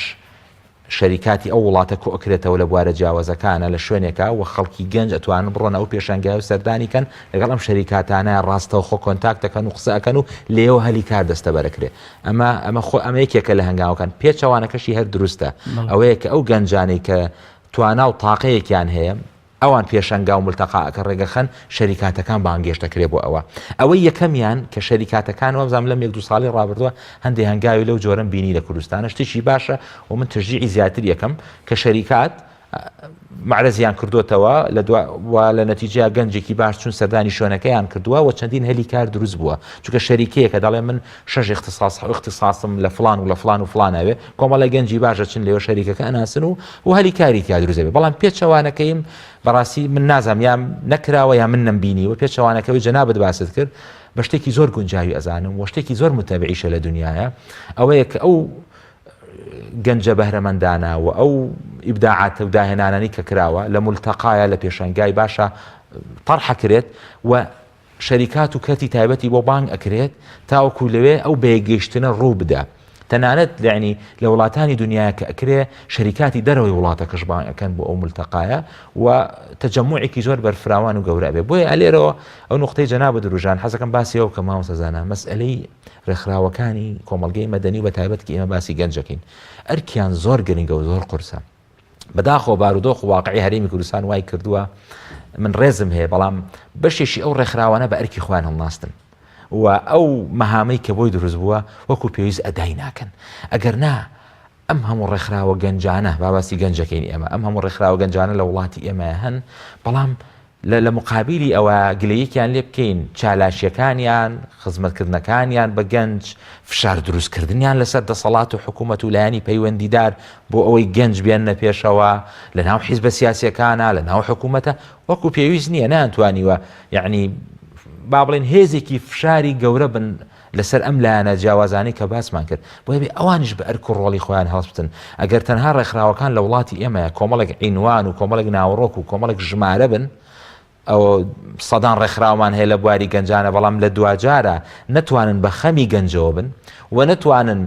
شەریکاتی ئەو وڵاتە کۆ ئەکرێتەوە لە بوارە جیاوازەکانە لە شوێنێکا و خەڵکی گەنج ئەتوانن بڕۆنە ئەو پێشەنگای و سەردانی کەن لەگەڵ ئەم شەریکاتانە ڕاستەوخۆ contact دەکەن و قسە ئەکەن و لێەوە هەلی کار دەستەبەرەکرێ ئەمە ئەمە خۆ ئەمە یەکێکە لە هەنگاوەکان پێچەوانەکەشی هەر دروستە ئەوەیە کە ئەو گەنجانەی کە توانا و تاقەیەکیان هەیە ئەوان پێشەنگا و مولتەقاکە ڕێگەخەن شەریکاتەکان بانگێشت دەکرێت بۆ ئەوە. ئەوەی یەکەمیان کە شەریکاتەکان وابزانم لەم یەک دوو ساڵی ڕابردووە هەندێ هەنگاوی لەو جۆرەم بینی لە کوردستانە شتێکی باشە و من تەشجیعی زیاتر یەکەم کە شەریکات مەعرەزیان کردوتەوە لە دوا و لە نەتیجەیا گەنجێکی باش چون سەردانی شوێنەکەیان کردووە و چەندین هەلی کار دروست بووە چونکە شەریکەیەکە دەڵێ من شەش اختصاص اختصاصم لە فلان و لە فلان و فلان ئەوێ کۆمەڵی گەنجی باش ئەچن لێوە شەریکەکە ئەناسن و و هەلی کاری تیا دروست دەبێت بەڵام پێچەوانەکەیم بەڕاستی من نازانم یا نەکراوە یا من نەمبینیوە پێچەوانەکەوەی جەنابت باست کرد بە شتێکی زۆر گونجاوی ئەزانم و شتێکی زۆر متەبعیشە لە دنیاە ئەوەیە کە ئەو گەنجە بەهرەمەندانە و ئەو ئیبداعاتە و داهێنانانی کە کراوە لە ملتەقایە لە پێشەنگای باشە طرحەکرێت و شەریکات و کەرتی تایبەتی بۆ بانگ ئەکرێت تاوەکو لەوێ ئەو بەیەکگەیشتنە ڕوو بدا تەنانەت یعنی لە وڵاتانی دنیا کە ئەکرێ شەریکاتی دەرەوەی وڵاتەکەش بانگ ئەکەن بۆ ئەو ملتەقایە و تەجەموعێکی زۆر بەرفراوان و گەورە بێ بۆیە ئەلێرەوە ئەو نقطەی جەنابت دروژان حەزەکەم باسی ئەو کە مامۆستا زانا مەسئلەی ڕێکخراوەکانی کۆمەڵگەی مەدەنی و بە تایبەت کە ئێمە باسی گەنجەکەین ئەرکیان زۆر گرنگە و زۆر قورسە بەداخەوە بارودۆخ و واقعی هەرێمی کوردستان وای کردووە من ڕێزم هەیە بەڵام بەشێکی ئەو ڕێکخراوانە بە ئەرکی خۆیان هەڵناستن و ئەو مەهامەی کە بۆی دروست بووە وەکو پێویست ئەدای ناکەن ئەگەر نا ئەم هەموو ڕێکخراوە گەنجانە باباسی گەنجەکەین ئێمە ئەم هەموو ڕێکخراوە گەنجانە لە وڵاتی ئێمە هەن بەڵام لە لە موقابیلی ئەوە گلەییەکیان لێ بکەین، چالاکییەکانیان، خزمەتکردنەکانیان بە گەنج، فشار دروستکردنیان لەسەر دەسەڵات و حکوومەت و لایەنی پەیوەندیدار بۆ ئەوەی گەنج بێننە پێشەوە لە ناو حیزبە سیاسییەکانە، لە ناو حکوومەتە، وەکوو پێویست نییە، نەیانتوانیوە یەعنی با بڵێین هێزێکی فشاری گەورە بن لەسەر ئەم لایەنە جیاوازانەی کە باسمان کرد، بۆیە بێ ئەوانیش بە ئەرک و ڕۆڵی خۆیان هەڵسبتن. ئەگەر تەنها ڕێکخراوەکان لە وڵاتی ئێمەیا کۆمەڵێک عینوان و کۆمەڵێک ناوەڕۆک و کۆمەڵێک ژمارە بن، ئەوە سەدان ڕێکخراومان هەیە لە بواری گەنجانە، بەڵام لە دواجارا نەتوانن بە خەمی گەنجەوە بن و نەتوانن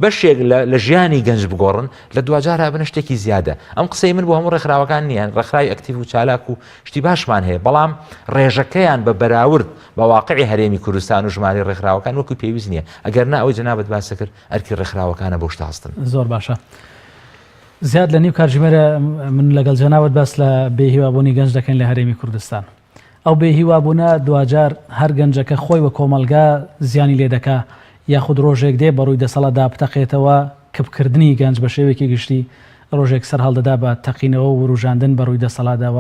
بەشێک لە ژیانی گەنج بگۆڕن، لە دواجارا ئەبنە شتێکی زیادە. ئەم قسەی من بۆ هەموو ڕێکخراوەکان نییە، ڕێکخراوی ئەکتیڤ و چالاک و شتی باشمان هەیە، بەڵام ڕێژەکەیان بە بەراورد بە واقعی هەرێمی کوردستان و ژمارەی ڕێکخراوەکان وەکو پێویست نییە، ئەگەر نا ئەوەی جەنابت باست کرد ئەرکی ڕێکخراوەکانە بەو شتە هەستن. زۆر باشە. زیاد لە نیو کاتژمێرە من لەگەڵ جەنابت باس لە بێ هیوابوونی گەنج دەکەین لە هەرێمی کوردستان. ئەو بێ هیوابوونە دواجار هەر گەنجەکە خۆی و کۆمەڵگا زیانی لێ دەکا یاخود ڕۆژێک دێ بەڕووی دەسەڵاتدا بتەقێتەوە، کپکردنی گەنج بە شێوەیەکی گشتی ڕۆژێک سەرهەڵدەدا بە تەقینەوە و وروژاندن بەڕووی دەسەڵاتدا و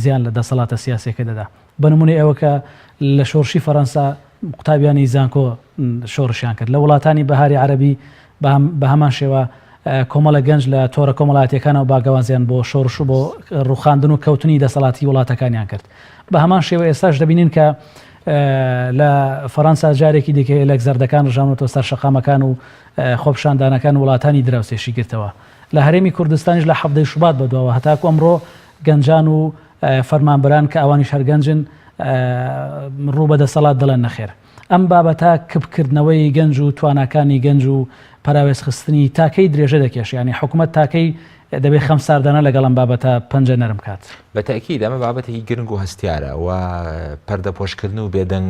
زیان لە دەسەڵاتە سیاسیەکە دەدا. بە نمونەی ئەوە کە لە شۆڕشی فەرەنسا قوتابیانی زانکۆ شۆڕشیان کرد، لە وڵاتانی بەهاری عەرەبی بە هەمان شێوە کۆمەڵێک گەنج لە تۆڕە کۆمەڵایەتیەکانەوە باگەوازیان بۆ شۆڕش و بۆ ڕوخاندن و کەوتنی دەسەڵاتی وڵاتەکانیان کرد. بە هەمان شێوە ئێستاش دەبینین کە لە فەرەنسا جارێکی دیکە هێلەک زەردەکان ڕژاونەتەوە سەر شەقامەکان و خۆپیشاندانەکان وڵاتانی دراوسێشی گرتەوە. لە هەرێمی کوردستانیش لە حەڤدەی شوبات بەدواوە هەتاکو ئەمڕۆ گەنجان و فەرمانبەران کە ئەوانیش هەر گەنجن ڕوو بە دەسەڵات دەڵێن نەخێر. ئەم بابەتە کپکردنەوەی گەنج و تواناکانی گەنج و پەراوێزخستنی تا کەی درێژە دەکێشێ؟ یانی حکومەت تا کەی دەبێ خەمساردانە لەگەڵ ئەم بابەتە پەنجە نەرم بکات؟ بە تەئکید ئەمە بابەتێکی گرنگ و هەستیارە و پەردەپۆشکردن و بێدەنگ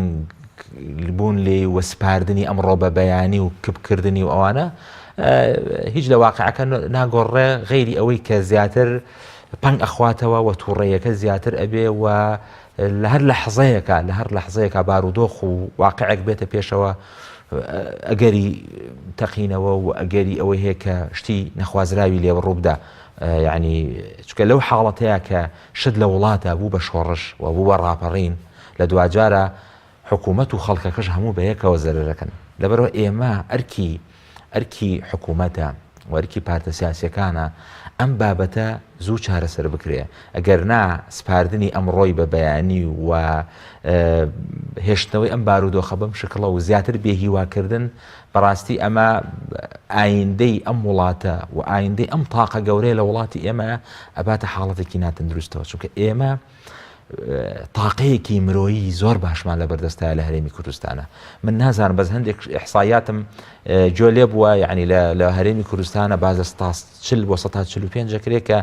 بوون لێی و سپاردنی ئەمڕۆ بە بەیانی و کپکردنی و ئەوانە هیچ لە واقعەکە ناگۆڕێ غەیری ئەوەی کە زیاتر پەنگ ئەخواتەوە و تووڕەیەکە زیاتر ئەبێ و لە هەر لەحزەیەکا لە هەر لەحزەیەکا بارودۆخ و واقعێک بێتە پێشەوە ئەگەری تەقینەوە و ئەگەری ئەوەی هەیە کە شتی نەخوازراوی لێ ڕووبدا یعنی چکە لەو حاڵەتەیە کە شت لە وڵاتە بوو بە شۆڕش و بوو بە ڕاپەڕین لە دواجارە. حکوومەت و خەڵکەکەش هەموو بە یەکەوە زەرەرەکەن. لەبەرئەوە ئێمە ئەرکی ئەرکی حکوومەتە و ئەرکی پارتە سیاسیەکانە ئەم بابەتە زوو چارەسەر بکرێ ئەگەر نا سپاردنی ئەمڕۆی بە بەیانی و هێشتنەوەی ئەم بارودۆخە بەم شکڵە و زیاتر بێهیواکردن بەڕاستی ئەمە ئایندەی ئەم وڵاتە و ئایندەی ئەم تاقە گەورەیە لە وڵاتی ئێمە ئەباتە حاڵەتێکی ناتەندروستەوە چونکە ئێمە تاقەیەکی مرۆیی زۆر باشمان لە بەردەستایە لە هەرێمی کوردستانە من نازانم بەس هەندێک ئیحسایاتم گوێ لێ بووە یعنی لە هەرێمی کوردستانە باز لە 40 بۆ 45 دەکرێت کە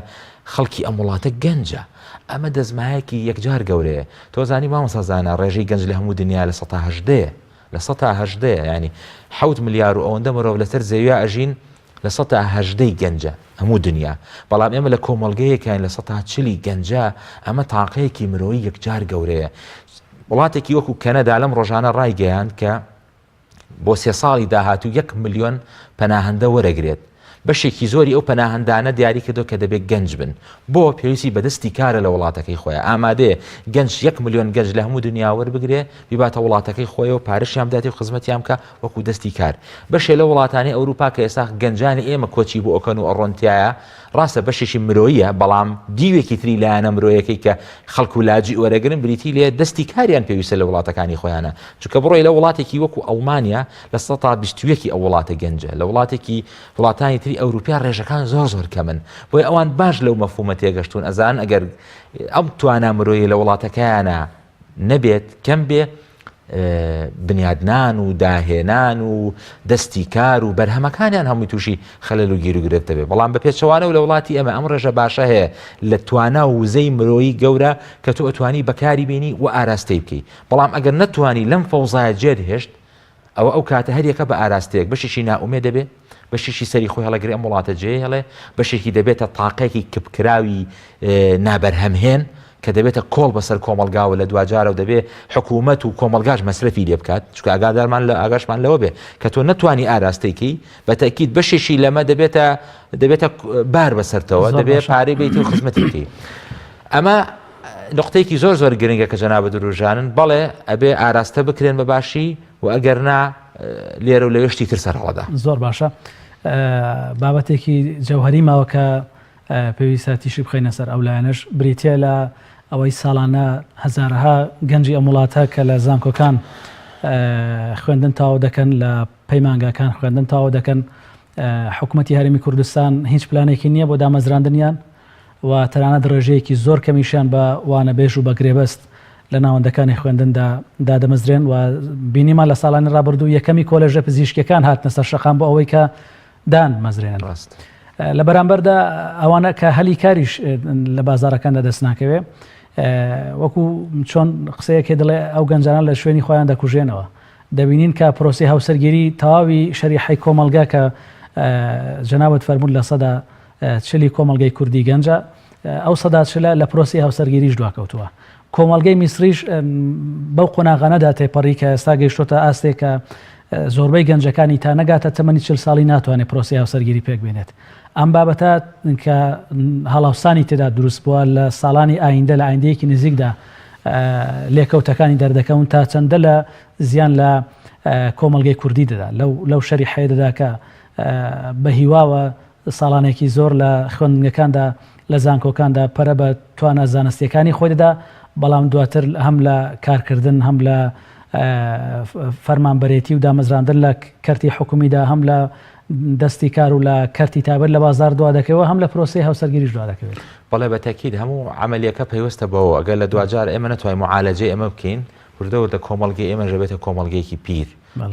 خەڵکی ئەم وڵاتە گەنجە ئەمە دەستمایەکی یەکجار گەورەیە تۆ زانی مامۆستا زانا ڕێژەی گەنج لە هەموو دنیا لە 18 لە 18 ینی حوت ملیار و ئەوەندە مرۆڤ لەسەر زەویا ئەژین 18% ی گەنجە هەموو دنیا بەڵام ئێمە لە کۆمەڵگەیەکین 40% ی گەنجە ئەمە تاقەیەکی مرۆیی یەکجار گەورەیە وڵاتێکی وەکو کەنەدا لەم ڕۆژانە ڕایگەیاند کە بۆ سێ ساڵی داهاتوو یەک ملیۆن پەناهەندە وەرەگرێت، بەشێکی زۆری ئەو پەناهەندانە دیاری کردووە کە دەبێت گەنج بن، بۆ پێویستی بە دەستی کارە لە وڵاتەکەی خۆیان، ئامادەیە گەنج یەک ملیۆن گەنج لە هەموو دنیا وەربگرێ بیباتە وڵاتەکەی خۆیەوە پارەشیان بداتێ و خزمەتیان بکا وەکو دەستی کار. بەشێ لەو وڵاتانەی ئەوروپا کە ئێستا گەنجانی ئێمە کۆچی بۆ ئەکەن و ئەڕۆن تیایا ڕاستە بەشێکی مرۆییە، بەڵام دیوێکی تری لایەنە مرۆیەکەی کە خەڵک و لاجیء وەرەگرن بریتی لە دەستی کاریان پێویستە لە وڵاتەکانی خۆیانە، چونکە بڕۆی لە وڵاتێکی وەکو ئەڵمانیا 21% ی ئەو وڵاتە گەنجە، لە وڵاتێکی وڵاتانی تری ئەوروپیا ڕێژەکان زۆر زۆر کەمن، بۆیە ئەوان باش لەو مەفهومە تێگەشتوون ئەزانن ئەگەر ئەم توانا مرۆیە لە وڵاتەکەیانە نەبێت کەم بێ بنیادنان و داهێنان و دەستی کار و بەرهەمەکانیان هەمووی تووشی خەلەل و گیروگرفت دەبێت بەڵام بە پێچەوانەوە لە وڵاتی ئێمە ئەم ڕێژە باشە هەیە لە توانا و وزەی مرۆیی گەورە کە تۆ ئەتوانی بەکاری بینی و ئاراستەی بکەی بەڵام ئەگەر نەتوانی لەم فەوزایە جێت هێشت ئەوە ئەو کاتە هەریەکە بە ئاراستەیەک بەشێکی نائومێد دەبێ بەشێکی سەری خۆی هەڵەگرێ ئەم وڵاتە جێ هێڵێ بەشێکی دەبێتە تاقێکی کپکراوی نابەرهەمهێن کە دەبێتە کۆڵ بەسەر کۆمەلگاوە لە دواجارە و دەبێ حکوومەت و کۆمەلگاش مەسرەفی لێ بکات چونکە ئاگادارمان لە ئاگاشمان لەوە بێ کە تۆ نەتوانی ئاراستەیکەی بە تەکیید بەشێکی لەمە دەبێتە دەبێتە بار بەسەرتەوە دەبێ پارەی بیت و خزمەتی بکەی ئەمە نقطەیەکی زۆر زۆر گرنگە کە جەنابت وروژانن بەڵێ ئەبێ ئاراستە بکرێن بە باشی و ئەگەر نا لێرە و لەوێ شتی تر سەرهەڵەدا. زۆر باشە بابەتێکی جەوهەری ماوە کە پێویستە تیشک بخەینە سەر ئەو لایەنەش بریتیە لە ئەوەی ساڵانە هەزارەها گەنجی ئەم وڵاتە کە لە زانکۆکان خوێندن تەواو دەکەن لە پەیمانگاکان خوێندن تەواو دەکەن حکوومەتی هەرێمی کوردستان هیچ پلانێکی نییە بۆ دامەزراندنیان و تەنانەت ڕێژەیەکی زۆر کەمیشیان بە وانەبێژ و بە گرێبەست لە ناوەندەکانی خوێندندا دادەمەزرێن و بینیمان لە ساڵانی ڕابردوو یەکەمی کۆلێژە پزیشکیەکان هاتنە سەر شەقام بۆ ئەوەی کە دانمەزرێنن. ڕاست. لە بەرامبەردا ئەوانە کە هەلی کاریش لە بازاڕەکاندا دەست ناکەوێ وەکو چۆن قسەیەکێ دەڵێ ئەو گەنجانە لە شوێنی خۆیان دەکوژێنەوە دەبینین کە پرۆسەی هاوسەرگیری تەواوی شەریحەی کۆمەڵگا کە جەنابت فەرمووت 40% ی کۆمەڵگەی کوردی گەنجە، ئەو 40%ە لە پرۆسەی هاوسەرگیریش دواکەوتووە. کۆمەڵگەی میسریش بەو قۆناغانەدا تێپەڕی کە ئێستا گەیشتۆتە ئاستێک کە زۆربەی گەنجەکانی تا نەگاتە تەمەنی 40 ساڵی ناتوانێت پرۆسەی هاوسەرگیری پێک بێنێت. ئەم بابەتە کە هەڵاوسانی تێدا دروست بووە لە ساڵانی ئایندە لە ئایندەیەکی نزیکدا لێکەوتەکانی دەردەکەون تا چەندە لە زیان لە کۆمەڵگەی کوردی دەدا لەو شەریحەیە دەدا کە بە هیواوە ساڵانێکی زۆر لە خوێندنگەکاندا لە زانکۆکاندا پەرە بە توانا زانستییەکانی خۆی دەدا، بەڵام دواتر هەم لە کارکردن هەم لە فەرمانبەرێتی و دامەزراندن لە کەرتی حکومیدا هەم لە دەستی کار و لە کەرتی تایبەت لە بازاڕ دوا دەکەوێت هەم لە پرۆسەی هاوسەرگیریش دوا دەکەوێت. بەڵێ بە تەکید هەموو عەمەلیەکە پەیوەستە بەوە ئەگەر لە دواجار ئێمە نەتوانین موعالەجەی ئەمە بکەین وردە وردە کۆمەڵگەی ئێمەش دەبێتە کۆمەڵگەیەکی پیر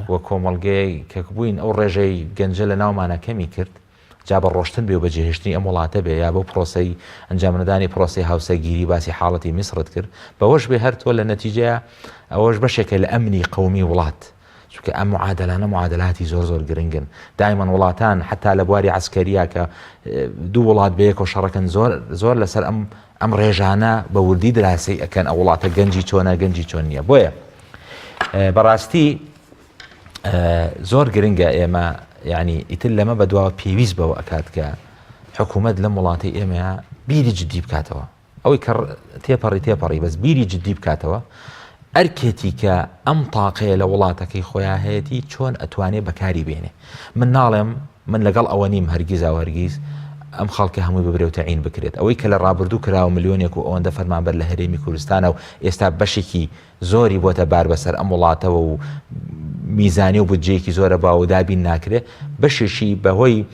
و کۆمەڵگەی کە بووین ئەو ڕێژەی گەنجە لە ناومانە کەمی کرد جا بە ڕۆشتن بێ و بەجێهێشتنی ئەم وڵاتە بێ یا بەو پرۆسەی ئەنجامنەدانی پرۆسەی هاوسەرگیری باسی حاڵەتی میسرت کرد بەوەش بێ هەر تۆ لە نەتیجەیە ئەوەش بەشێکە لە ئەمنی قەومی وڵات چونکە ئەم معادلانە معادلاتی زۆر زۆر گرنگن دایمەن وڵاتان حتا لە بواری عسکەریە کە دوو وڵات بەیەکەوە شەڕەکەن زۆر زۆر لەسەر ئەم ئەم ڕێژانە بە وردی دراسەی ئەکەن ئەو وڵاتە گەنجی چۆنە گەنجی چۆن نییە بۆیە بەڕاستی زۆر گرنگە ئێمە یعنی ئیتر لەمە بەدواوە پێویست بەوە ئەکات کە حکوومەت لەم وڵاتی ئێمە بیری جددی بکاتەوە ئەوەی کە تێپەڕی تێپەڕی بەس بیری جددی بکاتەوە. ئەرکێتی کە ئەم تاقەیە لە وڵاتەکەی خۆیان هەیەتی چۆن ئەتوانێ بەکاری بێنێ. من ناڵێم من لەگەڵ ئەوە نیم هەرگیزا و هەرگیز ئەم خەڵکە هەمووی ببرێ و تەعین بکرێت. ئەوەی کە لە ڕابردوو کراوە ملیۆنێک و ئەوەندە فەرمانبەر لە هەرێمی کوردستانە و ئێستا بەشێکی زۆری بۆتە بار بەسەر ئەم وڵاتەوە و میزانی و بودجەیەکی زۆرە باوە و دابین ناکرێ بەشێکی بەهۆی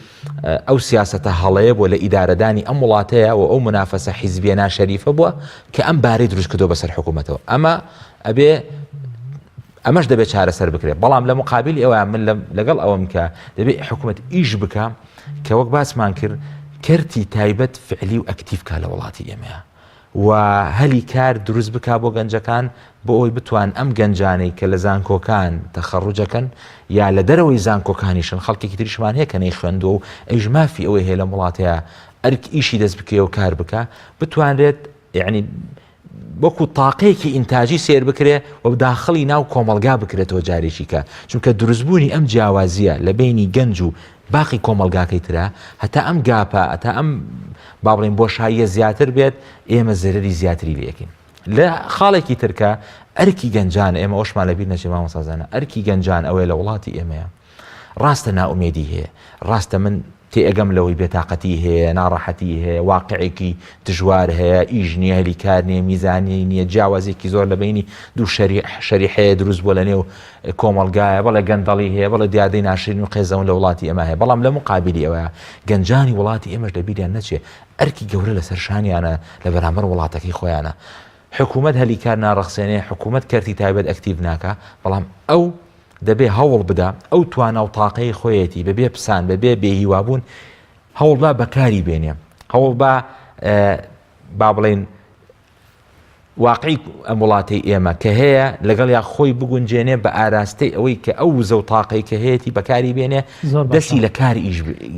ئەو سیاسەتە هەڵەیە بۆ لە ئیدارەدانی ئەم وڵاتەیە و ئەو منافەسە حیزبیە ناشەریفە بووە کە ئەم بارەی دروست کردو بەسەر حکوومەتەوە ئەمە ئەبێ ئەمەش دەبێت چارەسەر بکرێت بەڵام لە مقابل ئەوە من لەگەڵ ئەوەم کە دەبێت حکوومەت ئیش بکە کە وەک باسمان کرد کەرتی تایبەت فعلی و ئەکتیڤ کا لە وڵاتی ئێمەیە و هەلی کار دروست بکا بۆ گەنجەکان بۆ ئەوەی بتوان ئەم گەنجانەی کە لە زانکۆکان تەخەڕوجەکەن یا لە دەرەوەی زانکۆکانیشن خەڵکێکی تریشمان هەیە کە نەیخوێندووە و ئەویش مافی ئەوەی هەیە لەم وڵاتەیە ئەرک ئیشی دەست بکەوێ و کار بکا بتوانرێت یعنی وەکو تاقەیەکی ئینتاجی سێر بکرێ و داخڵی ناو کۆمەڵگا بکرێتەوە جارێکی کە چونکە دروستبوونی ئەم جیاوازیە لە بینی گەنج و باقی کۆمەڵگاکەی ترە هەتا ئەم گاپە هەتا ئەم با بڵێین بۆشاییە زیاتر بێت ئێمە زەرەری زیاتری لێکین لە خاڵێکی ترکە ئەرکی گەنجان ئێمە ئەوشمان لەبیر نەچێ مامۆستا زانا ئەرکی گەنجان ئەوەیە لە وڵاتی ئێمەیە ڕاستە نائومێدی هەیە ڕاستە من تێئەگەم لەوەی بێتاقەتی هەیە، ناڕەحەتی هەیە، واقعێکی دژوار هەیە، ئیش نییە، هەلی کار نییە، میزانیەی نییە، جیاوازیەکی زۆر لە بەینی دوو شەریحەیە دروست بووە لە نێو کۆمەڵگایە، بەڵێ گەندەڵی هەیە، بەڵێ دیاردەی ناشرین و قێزەون لە وڵاتی ئێمە هەیە، بەڵام لە مقابلی ئەوەیا گەنجانی وڵاتی ئێمەش لە بیریان نەچێ ئەرکی گەورە لەسەر شانیانە لە بەرامبەر وڵاتەکەی خۆیانە. حکوومەت هەلی کار ناڕەخسێنێ، حکوومەت کەرتی تایبەت ئەکتیڤ ناکا، بەڵام ئەو دەبێ هەوڵ بدا ئەو توانا و تاقەی خۆیەتی بە بێ پسان بە بێ بێهیوابوون هەوڵ با بەکاری بێنێ هەوڵ با با بڵێین واقعی ئەم وڵاتەی ئێمە کە هەیە لەگەڵ یا خۆی بگونجێنێ بە ئاراستەی ئەوەی کە ئەو وزە و تاقەی کە هەیەی بەکاری بێنێ دەستی لە کار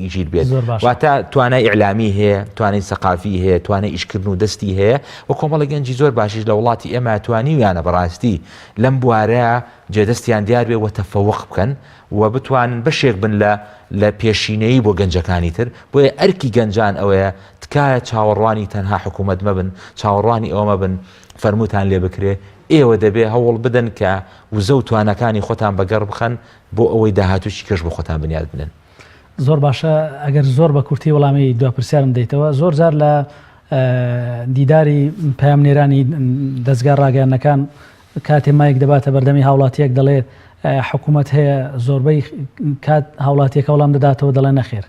ئیژیر بێت واتە توانای ئیعلامی هەیە توانای سەقافی هەیە توانای ئیشکردن و دەستی هەیە و کۆمەڵە گەنجی زۆر باشیش لە وڵاتی ئێمە توانیویانە بەڕاستی لەم بوارە جێدەستیان دیار بێ و تەفەوق بکەن و بتوانن بەشێک بن لە لە پێشینەیی بۆ گەنجەکانی تر، بۆیە ئەرکی گەنجان ئەوەیە تکایە چاوەڕوانی تەنها حکوومەت مەبن، چاوەڕوانی ئەوە مەبن فەرمووتان لێ بکرێ، ئێوە دەبێ هەوڵ بدەن کە وزە و تواناکانی خۆتان بەگەڕ بخەن بۆ ئەوەی داهاتوویی کەش بۆ خۆتان بنیات بنێن. زۆر باشە ئەگەر زۆر بە کورتی وەڵامی دوا پرسیارم دەیتەوە زۆر جار لە دیداری پەیامنێرانی دەزگا ڕاگەیاندنەکان کاتێ مایک دەباتە بەردەمی هاوڵاتیەک دەڵێ حکوومەت هەیە زۆربەی کات هاوڵاتیەکە وەڵام دەداتەوە دەڵێ نەخێر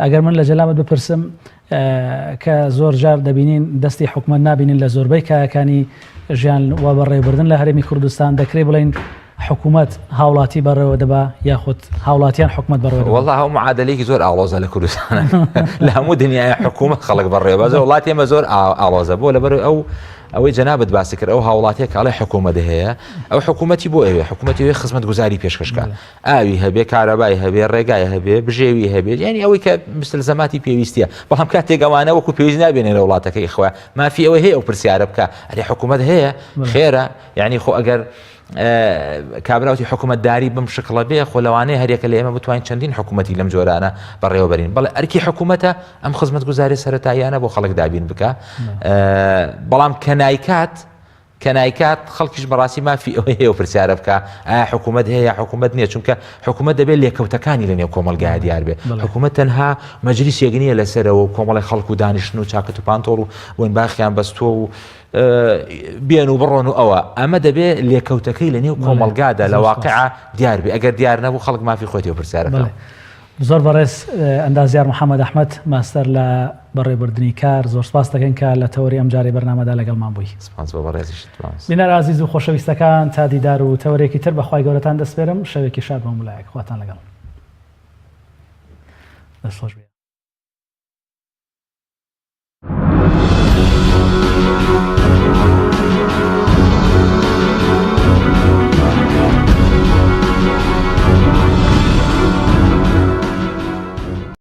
ئەگەر من لە جەلامت بپرسم کە زۆر جار دەبینین دەستی حکومەت نابینین لە زۆربەی کایەکانی ژیان و بەڕێوەبردن لە هەرێمی کوردستان دەکرێت بڵین حکوومەت هاوڵاتی بەڕێوە دەبا یاخود هاوڵاتیان حکومەت بەڕێوە دەبا؟ وەڵا ئەو معادلەیەکی زۆر ئاڵۆزە لە کوردستان لە هەموو دنیای حکوومەت خەڵک بەڕێوە بەزە وڵاتی ئێمە زۆر ئاڵۆزە بۆ لەبەر ئەو ئەوەی جەنابت باسی کرد ئەو هاوڵاتیە کاڵی حکوومەت هەیە ئەو حکوومەتی بۆ ئەوێ حکوومەتی ئەوێ خزمەتگوزاری پێشکەشکە ئاوی هەبێ کارەبای هەبێ ڕێگای هەبێ بژێوی هەبێ یعنی ئەوەی کە مستلزەماتی پێویستیە بەڵام کاتێک ئەوانە وەکو پێویست نابێنێ لە وڵاتەکەی خۆیان مافی ئەوەی هەیە ئەو پرسیارە بکە ئەرێ حکوومەت هەیە خێرە یعنی خۆ ئەگەر کابراوتی حکوومەتداری بم شکڵە بێ خۆ لەوانەیە هەریەکە لە ئێمە بتوانین چەندین حکوومەتی لەم جۆرانە بەڕێوەبەرین بەڵێ ئەرکی حکوومەتە ئەم خزمەتگوزاری سەتاییانە بۆ خەڵک دابین بکە بەڵام کە نایکات کە نایکات خەڵکیش بەڕاستی مافی ئەوەی هەیە و پرسیارە بکە ئایا حکوومەت هەیە یا حکوومەت نییە چونکە حکوومەت دەبێت لێکەوتەکانی لە نێو کۆمەڵگای دیار بێ حکوومەت تەنها مەجلیسێک نییە لەسەرەوە و کۆمەڵی خەڵک و دانیشتن و چاکەت و پانتۆڵ و بۆینباخیان بەستووە و بێن و بڕۆن و ئەوە ئەمە دەبێ لێکەوتەکەی لە نێو کۆمەڵگادا لە واقعا دیار بێ ئەگەر دیار نەبوو خەڵک مافی خۆیەتی و پرسیارەکە. زۆر بەڕێز ئەندازیار محەمەد ئەحمەد ماستەر لە بەڕێوەبردنی کار زۆر سپاست دەکەین کە لە تەوەری ئەمجارەی بەرنامەدا لەگەڵمان بووی. سپاس بۆ بەڕێزیشت مامۆستا. بینەرە ئازیز و خۆشەویستەکان تا دیدار و تەوەرێکی تر بە خوای گەورەتان دەسپێرم شەوێکی شاد بۆ هەموو لایەک خواتان لەگەڵ. دەست خۆش بێ.